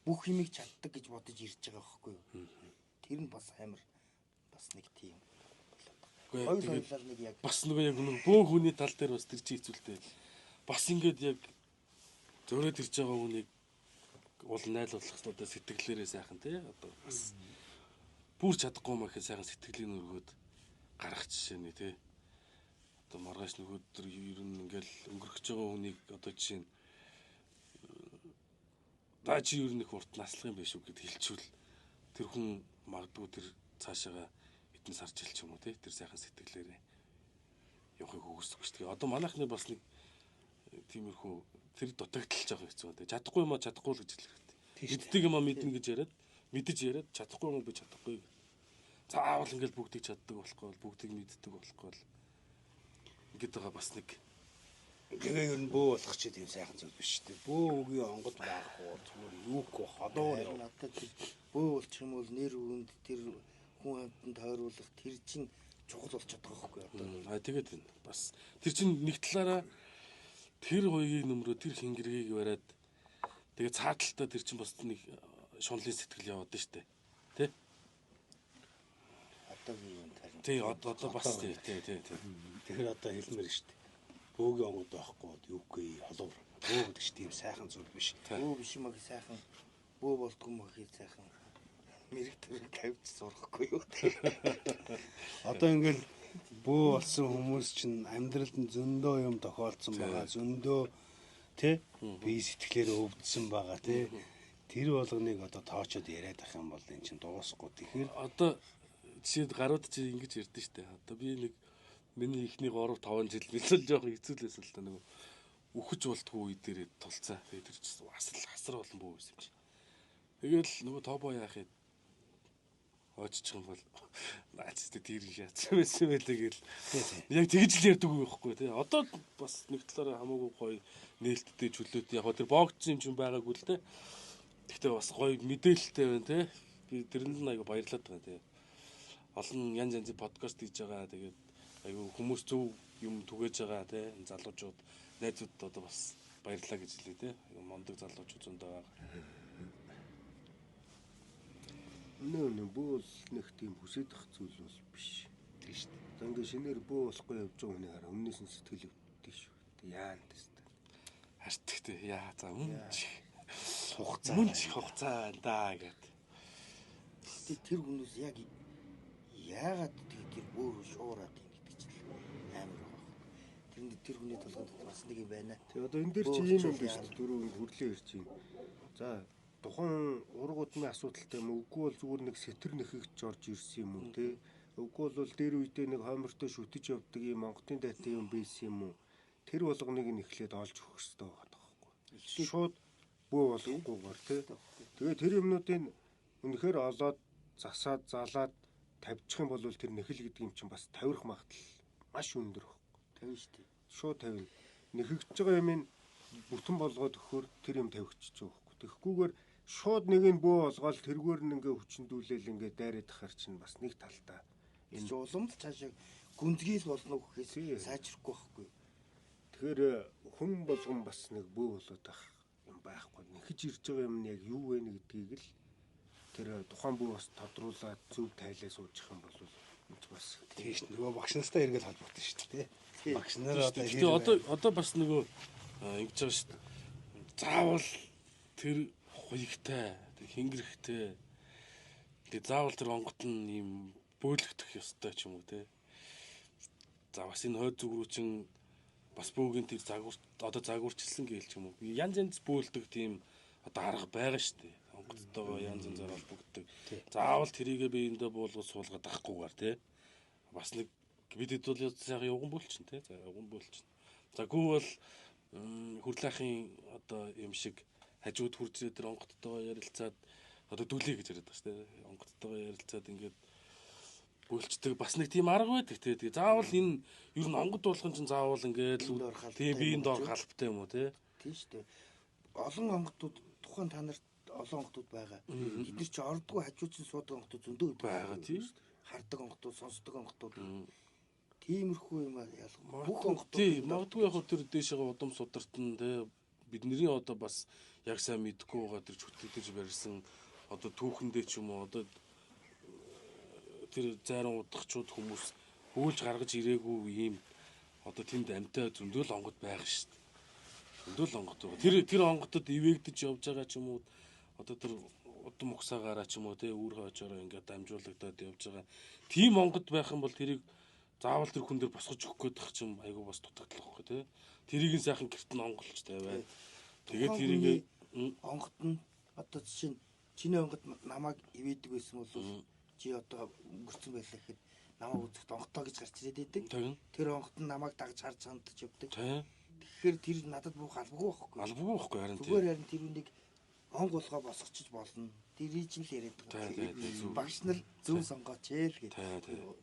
бүх юмыг чаддаг гэж бодож ирж байгаа байхгүй юу. Тэр нь бас амар бас нэг тийм. Хоёр хоёулаар нэг яг бас нөгөө яг нэг бөө хүний тал дээр бас тэр чи хэцүүлтэй. Бас ингээд яг зөөрөөд ирж байгаа хүнийг уул найлуулах одоо сэтгэлээрээ сайхан тий одоо бас бүр чадахгүй юм гэхэд сайхан сэтгэлийн өргөөд гаргах жишээ нэ тий. Одоо маргааш нөгөөдөр ер нь ингээл өнгөрөх гэж байгаа хүнийг одоо жишээ нь за чи ер нь их урт наслах юм биш үү гэд хэлчихвэл тэр хүн магадгүй тэр цаашаага хэдэн сар жил ч юм уу тий тэр сайхан сэтгэлээрээ явахыг хүсдэг шүү дээ. Одоо манайхны бас нэг тиймэрхүү тэр дутагдал жоох хэцүү байна. Чадахгүй юм а чадахгүй л гэж хэлэх хэрэгтэй. Мэддэг юм а мэднэ гэж яриад мэдэж яриад чадахгүй юм би чадахгүй. Заавал ингээл бүгдийг чаддаг болохгүй бол бүгдийг мэддэг болохгүй бол ингээд байгаа бас нэг тэгээ ер нь бөө болох чи тийм сайхан зүйл биш шүү дээ. Бөө үгийн онгод байхгүй зүгээр юугүй холоо яв. Надад тэр бөө болчих юм бол нэр хүнд тэр хүн амьтанд тойруулах тэр чинь чухал болчиход байгаа байхгүй одоо. Аа тэгээд байна. Бас тэр чинь нэг талаараа тэр хоёрыг нөмрөө тэр хингэргийг бариад тэгээ цааталтаа тэр чинь бас нэг шунлын сэтгэл яваад нь штэ. Тэ? Одоогийн юм тарин. Тий одоо бас тий тий тий. Тэгэхээр одоо хэлмээр штэ. Бөөгийн онгод байхгүй юугүй холуур. Бөө гэдэг чинь тийм сайхан зүйл биш. Бөө биш юм аа сайхан. Бөө болдгоо юм гэхэд сайхан. Мэрэг төрөг тавьж сурахгүй юу. Одоо ингээл бөө болсон хүмүүс чинь амьдралд нь зөндөө юм тохиолдсон байгаа. Зөндөө тэ бие сэтгэлээр өвдсөн байгаа тэ. Тэр болгоныг одоо тоочод яриад ах юм бол эн чинь дуусахгүй. Тэгэхээр одоо жишээд гарууд чи ингэж ярьдэн штэ. Одоо би нэг миний эхний 3 5 жил бэлэл жоохон хэцүү л байсан л та нөгөө үхэж болтгүй үе дээр тулцаа. Тэгээд тэр чинь бас л хасар болон бүү байсан юм чи. Тэгэл нөгөө тобоо яах юм оччих юм бол наач тэр шатсан байсан байлээ гэл. Яг тэгж л ярьдаг байхгүй тий. Одоо бас нэг талаараа хамаагүй гоё нээлттэй чөлөөтэй яг тэр боогдсон юм чинь байгаагүй л тий. Гэхдээ бас гоё мэдээлэлтэй байна тий. Би тэрэнд нь айгу баярлаад байгаа тий. Олон янз янзын подкаст хийж байгаа. Тэгээд айгу хүмүүс зөв юм түгээж байгаа тий. Залуучууд, найзууд одоо бас баярлалаа гэж хэлээ тий. Айгу мундаг залуучууд зөндөө байгаа. Нөө бөө бол нэг тийм хүсэж ах зүйл бол биш. Тийм шүү дээ. Одоо ингээ шинээр бөө болохгүй явж байгаа хүний хараа өмнөөс нь сэтгэл өвддөг шүү дээ. Яана тест. Харцдаг тий. Яа за мөн ч хугацаа мөн ч хугацаа байна даа гэд. Тэр хүмүүс яг Яагаад тэр бөөр шуураад юм гэдэг чинь амар байгаа. Тэр тэр хүний толгойд бас нэг юм байна. Тэг одоо энэ дээр чи ийм юм биш дөрөв ингэ хөрлөө ирж байна. За тухайн ураг удмын асуудалтай юм үгүй бол зүгээр нэг сэтэр нэхэгч орж ирсэн юм уу те. Үгүй бол дээр үедээ нэг хоймортой шүтэж явдаг юм онготын дайтай юм байсан юм уу? Тэр болгоныг нь эхлээд олж өгөх хэрэгтэй байгаа байхгүй. Шууд бөө болохгүйгээр те. Тэгээ тэр юмнуудыг үнэхээр олоод засаад залаад тавьчих юм бол тэр нэхэл гэдэг юм чинь бас тавирах магадлал маш өндөр байхгүй. Тавина шүү дээ. Шууд тавина. Нэхэгдэж байгаа юм бүтэн болгоод өгөхөөр тэр юм тавигдчих байгаа байхгүй. Тэгэхгүйгээр шууд нэг нь бөө болгоол тэргээр нь ингээ хүчндүүлээл ингээ дайраад тахаар чинь бас нэг талдаа энэ улам л цаашаа гүнзгийл болно гэхээс сайжрахгүй байхгүй. Тэгэхээр хүн болгон бас нэг бөө болоод ах юм байхгүй. Нэхэж ирж байгаа юм нь яг юу вэ гэдгийг л тэр тухайн бөө бас тодруулаад зөв тайлаа суучих юм бол бас тийш нөгөө багш нартай эргэл холбогдсон шүү дээ. Багш нар одоо тэгээ одоо бас нөгөө ингэж байгаа шүү дээ. Заавал тэр хуягтай, тэр хингэрхтэй. Тэгээ заавал тэр онгот нь ийм бөөлөгдөх ёстой ч юм уу те. За бас энэ хойд зүг рүү чин бас бөөгийн тэр загвар одоо загварчилсан гээл ч юм уу. Янз янз бөөлдөг тийм одоо арга байгаа шүү дээ. Онгоцтойгоо янз янзаар холбогддог. Заавал тэрийгэ би эндээ буулгаж суулгаад авахгүйгээр те. Бас нэг бид хэд бол сайхан явган бөөлчин те. За явган бөөлчин. За гүү бол хөрлөхийн одоо юм шиг хажууд хурж ирээд тэр онгоцтойгоо ярилцаад одоо дүлээ гэж яриад байгаа шүү дээ. Онгоцтойгоо ярилцаад ингээд бөөлчдөг бас нэг тийм арга байдаг те. Тэгээ заавал энэ ер нь онгод болгон чинь заавал ингээд тийм биеийн доор галбтай юм уу те. Тийм шүү дээ. Олон онгодууд тухайн та нарт олон онгодууд байгаа. Бид нар чи ордгоо хажууд чинь суудаг онгодууд зөндөө байгаа тийм шүү дээ. Хардаг онгодууд, сонсдог онгодууд. Тиймэрхүү юм ялгаагүй. Бүх онгодууд. Тийм, магадгүй яг тэр дээшээ удам сударт нь те бидний одоо бас яг сайн мэдэхгүй байгаа тэр чүтгэж барьсан одоо түүхэндээ ч юм уу одоо тэр зайран удахчууд хүмүүс бөөлж гаргаж ирээгүй ийм одоо тэнд амьтаа зөндөл онгод байгаа шүү дээ. Зөндөл онгод байгаа. Тэр онгодод ивэгдэж явж байгаа ч юм уу одоо тэр удам угсаагаараа ч юм уу те үүр хойчороо ингээд дамжуулагдаад явж байгаа. Тийм онгод байх юм бол тэрийг заавал тэр хүн дээр босгож өгөх гээд тах юм айгуу бас дутагдлах байхгүй те. Тэрийг нь сайхан гэрт нь онголж тавиад тэгээд тэрийг онгод нь одоо жишээ нь чиний онгод намайг ивэдэг байсан бол чи одоо өнгөрцөн байлаа гэхэд намайг үзэхэд онготоо гэж гарч ирээд идэг. Тэр онгот нь намайг дагж харж хандж явдаг. Тэгэхээр тэр надад буух албагүй байхгүй. Албагүй байхгүй харин тийм. Зүгээр харин тэр үнийг онг болгоо босгочих болно. Тэрийг чинь л яриад байгаа. Багш нар зөв сонгооч ээ л гэдэг.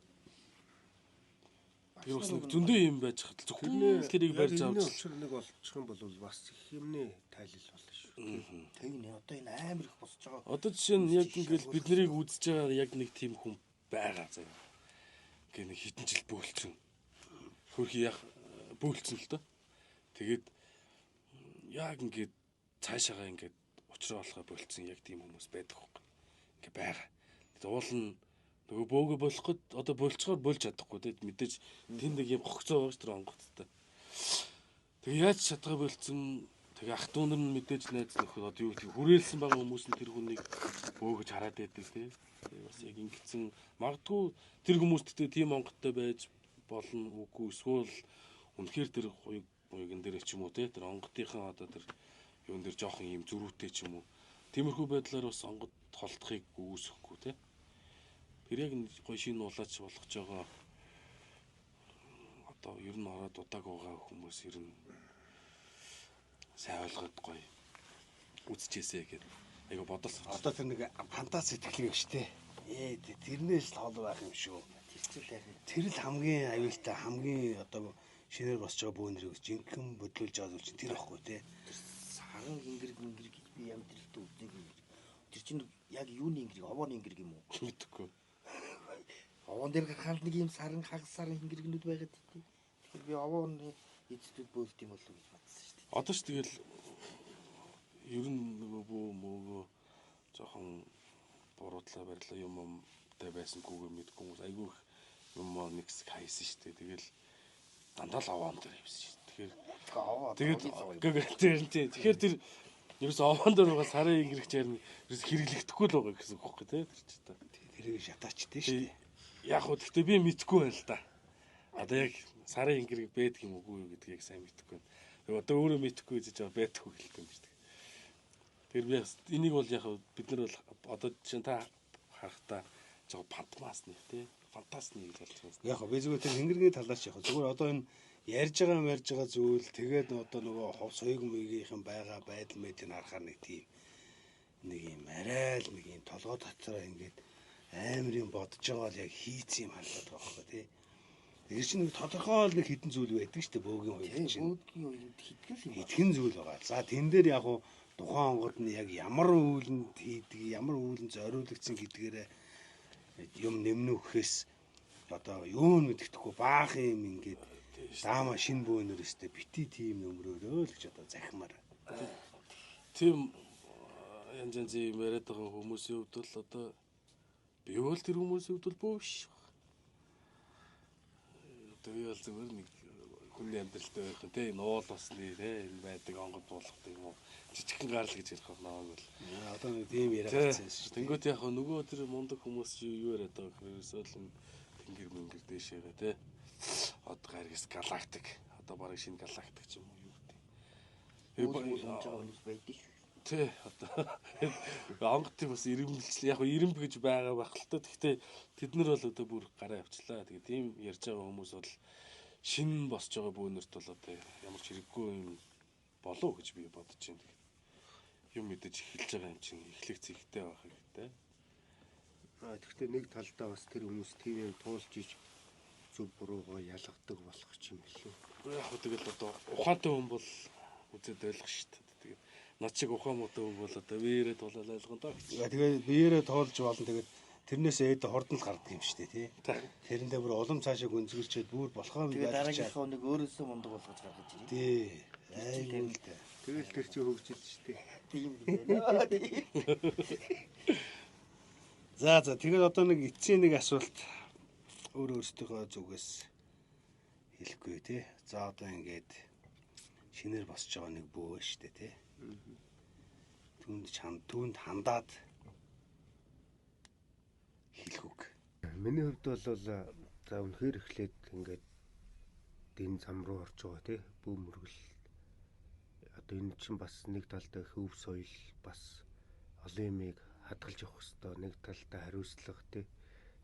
Тэр бас нэг зөндөө юм байж хат зөвхөн тэрийг барьж авч учир нэг олчих юм бол бас их юмны тайлал болно шүү. Тэгнэ одоо энэ амар их босч байгаа. Одоо жишээ нь яг ингээл бид нарыг үзэж байгаа яг нэг тийм хүн байгаа заяа. Ингээ нэг хэдэн жил бөөлцөн. Хөрхи яг бөөлцөн л доо. Тэгээд яг ингээд цаашаагаа ингээд учраа болохоо болцсон яг тийм хүмүүс байдаг хөөх. Ингээ байгаа. Тэгээд уул нь нөгөө бөөгө болоход одоо болцохоор болж чадахгүй те мэдээж тэнд нэг юм хогцоо байгаа ш тэр онгоцтой. Тэгээ яаж чадгаа болцсон тэгээ ах дүү нар нь мэдээж найз нөхөд одоо юу гэдэг хүрээлсэн байгаа хүмүүс нь тэр хүнийг бөөгөж хараад байдаг те. Тэгээ бас яг ингэсэн магадгүй тэр хүмүүсттэй тийм онготтой байж болно үгүй эсвэл үнэхээр тэр хуйг буйган дээр ч юм уу те тэр онготынхаа одоо тэр юун дээр жоохон юм зөрүүтэй ч юм уу. Тиймэрхүү байдлаар бас онгод холдохыг үүсэхгүй те. Тэр яг гоё шинэ улаач болгож байгаа одоо ер нь ороод удааг байгаа хүмүүс ер нь сайн ойлгоод гоё үзчихээсэ гэдэг айгу бодол. Одоо тэр нэг фантази сэтгэлгээ биш те. Тэрнээс л хол байх юм шүү. Тэр л хамгийн аюултай хамгийн одоо шинээр босч байгаа бөөнөрийг жинхэнэ бодлуулж байгаа зүйл чинь тэр байхгүй те. Тэр саран ингэрэг мэнгэрэг гэж би амьдралд үзээгүй. Тэр чинь яг юуны ингэрэг, овооны ингэрэг юм уу? Мэдэхгүй. Овоон дээр гарахад нэг юм саран хагас саран ингэрэгнүүд байгаад тий. Тэгэхээр би овооны эцэдүүд бөөлт юм болов уу гэж бодсон шүү дээ. Одоо ч тэгэл ер нь нөгөө бөө мөөгөө жоохон буруудлаа барилаа юм юмтай байсангүйгээ мэдгүй хүмүүс айгүй их юм нэг хэсэг хайсан шүү дээ. Тэгэл дандаа л овоон дээр явсан шүү дээ. Тэгэхээр тэгээд тэр тэгэхээр тэр ерөөс овоон дээр байгаа сарын ингэрэгч ярина ерөөс хэрэглэгдэхгүй л байгаа гэсэн үг байхгүй тий тэр чинь. Тэрийг шатаачтай шүү дээ. Яг хөө гэхдээ би мэдэхгүй байна л да. Одоо яг сарын ингэрэг байдаг юм уугүй юу гэдгийг сайн мэдэхгүй байна. Тэгээ одоо өөрөө мэдэхгүй гэж жаа байдаггүй хэлдэг юм шүү дээ. Тэр би энийг бол яг бид нар бол одоо чинь та харахтаа жоо фантасны тий фантасны гэж болж байгаа. Яг би зүгээр тэр хингэргийн талаас яг зүгээр одоо энэ ярьж байгаа зүйл тэгээд одоо нөгөө хов соёг мөйгийнхэн байгаа байдал мэдийг харахаар нэг тийм нэг юм арай л нэг юм толгой дотроо ингээд амар юм бодож байгаа л яг хийц юм харагдаад байгаа байхгүй тий. Тэр чинь нэг тодорхой л нэг хідэн зүйл байдаг шүү дээ бөөгийн хоёул чинь. Бөөгийн хоёрт хитгэл юм. Хитгэн зүйл байгаа. За тэн дээр яг уу тухайн онгод нь яг ямар үйлэнд хийдэг, ямар үйлэнд зориулагдсан гэдгээрээ юм нэмнэ өгөхөөс одоо юу нь мэддэхгүй баах юм ингээд даама шин бөөнөр өстэй бити тийм нөмрөөрөө л гэж одоо захимаар. Тийм янз янзын юм яриад байгаа хүмүүсийн хувьд бол одоо би бол тэр хүмүүсийн хувьд бол бөө биш. Одоо би бол зүгээр нэг хүний амьдралтай байх нь тий нуул усны тий энэ байдаг онгод буулгах юм уу жижигхэн гарал гэж ярих байна бол. Одоо нэг тийм яриа гарсан шүү. Тэнгүүт яг нөгөө тэр мундаг хүмүүс юу яриад байгаа гэхээр ерөөсөө л тэнгэр мэнгэр дээшээгээ тий одоо гаргис галактик одоо бараг шинэ галактик ч юм уу юу гэдэг. Үйл байгаа хүмүүс байдаг шүү. Тий одоо онготыг бас ирэмблэжлээ. Яг ирэмб гэж байгаа байх л та. Гэхдээ тэд нар бол одоо бүр гараа явчлаа. Тэгээ тийм ярьж байгаа хүмүүс бол шинэ босч байгаа бөөнөрт бол одоо ямар ч хэрэггүй юм болов гэж би бодож байна. Тэгээд юм мэдээж эхэлж байгаа юм чинь эхлэх зэгтэй байх хэрэгтэй. Аа тэгэхдээ нэг талдаа бас тэр хүмүүс тийм юм туулж иж зөв буруугаа ялгадаг болох юм билүү. Яг хөө тэгэл одоо ухаантай хүн бол үзээд ойлгох шүү дээ. Тэгээд над шиг ухаан муутай хүн бол одоо биеэрээ тулаад ойлгоно доо гэж. Тэгээд биеэрээ туулж болно. Тэгээд тэрнээс ээд хурдан л гардаг юм шүү дээ тий. Тэрэндээ бүр улам цаашаа гүнзгэрчээд бүр болохоо юм байх. Тэгээд дараагийнхаа нэг өөрөөсөө мундаг болгож гаргаж ирээ. Тий. Айгүй л дээ. Тэгэл тэр чинь хөгжил шүү дээ. Тийм байна. За тэгээд одоо нэг эцсийн нэг асуулт өөр өөрсдийнхөө зүгээс хэлэхгүй тий. За одоо ингээд шинээр босч байгаа нэг бөө шүү дээ тий. Түүнд хандаад хэлэх үг. Миний хувьд бол за үнэхээр эхлээд ингээд энэ зам руу орж байгаа тий. Бүү мөргөл одоо энэ чинь бас нэг талдаа их өв соёл бас олон юмыг хадгалж явах хэвээр нэг талдаа хариуцлага тий.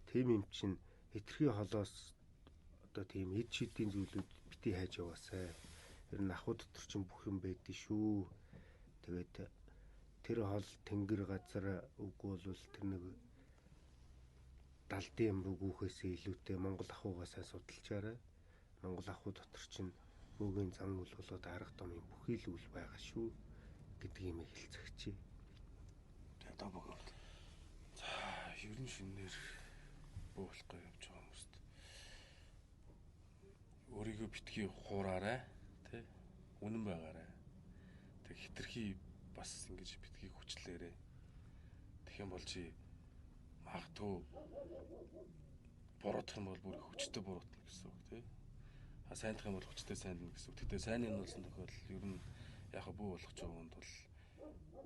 Тийм юм чинь хитрхи холоос одоо тийм эд шидийн зүйлүүд бити хайж яваасай. Ер нь ахуй дотор чинь бүх юм байдэн шүү. Тэгээд тэр хол тэнгэр газар үгүй бол тэр нэг далдын юм руу гүөхээсээ илүүтэй Монгол ахуйгаа сайн судалжаарай. Монгол ахуй дотор чинь бөөгийн зам үл болоод арга домын бүхий л үл байгаа шүү гэдэг юмыг хэлцэгчээ. Одоо бөгөөд. За ер нь шинээр бөөлөхгүй явж байгаа хүмүүст өөрийгөө битгий хуураарай тий үнэн байгаарай. Тэг хитрхи бас ингэж битгий хүчлээрэй. Тэгэх юм бол чи магадгүй буруутах юм бол бүр хүчтэй буруутна гэсэн үг тий. А сайндах юм бол хүчтэй сайндна гэсэн үг. Гэтэ сайн нь болсон тохиолдолд ер нь яг бүү болох ч хүнд бол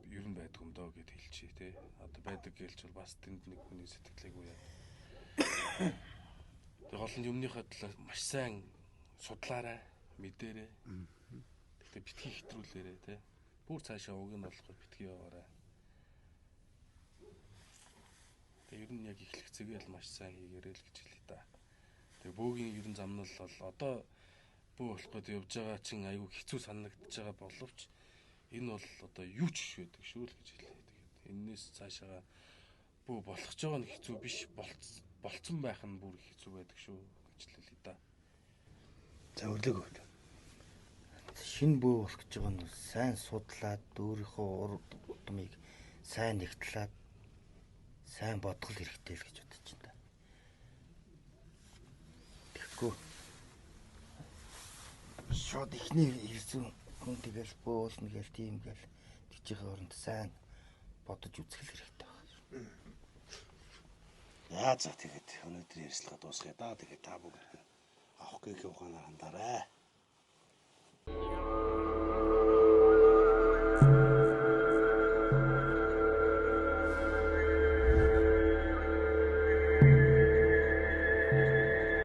ер нь байдаг юм доо гэд хэлчихье тий. Одоо байдаг гэлч бол бас тэнд нэг хүний сэтгэлийг үе. Тэг гол нь юмныхаа талаар маш сайн судлаарай, мэдээрэй. Тэгтээ битгий хэтрүүлээрэй тий. Бүр цаашаа уг нь болохгүй битгий яваарай. Тэг ер нь яг эхлэх зэгээл маш сайн хийгээрэй л гэж хэлье та. Тэг бөөгийн ер нь замнал бол одоо бөө болох гээд явж байгаа чинь айгүй хэцүү санагдаж байгаа боловч энэ бол одоо юу ч биш байдаг шүү л гэж хэлье. Тэгээд энээс цаашаага бөө болох ч байгаа нь хэцүү биш болцсон байх нь бүр хэцүү байдаг шүү гэж хэлье та. За өрлөг өвд. Шинэ бөө болох гэж байгаа нь сайн судлаад өөрийнхөө ур удмыг сайн нэгтлээд сайн бодгол хэрэгтэй л гэж бодож байна. Тэгэхгүй шууд ихний ирсэн хүн тэгэл бөө болно гэл тийм гэл тэгжийнхээ оронд сайн бодож үзэх хэрэгтэй байна. За за тэгээд өнөөдрийн ярилцлага дуусгая да. Тэгээд та бүгд авах гэх ухаанаар хандаарай.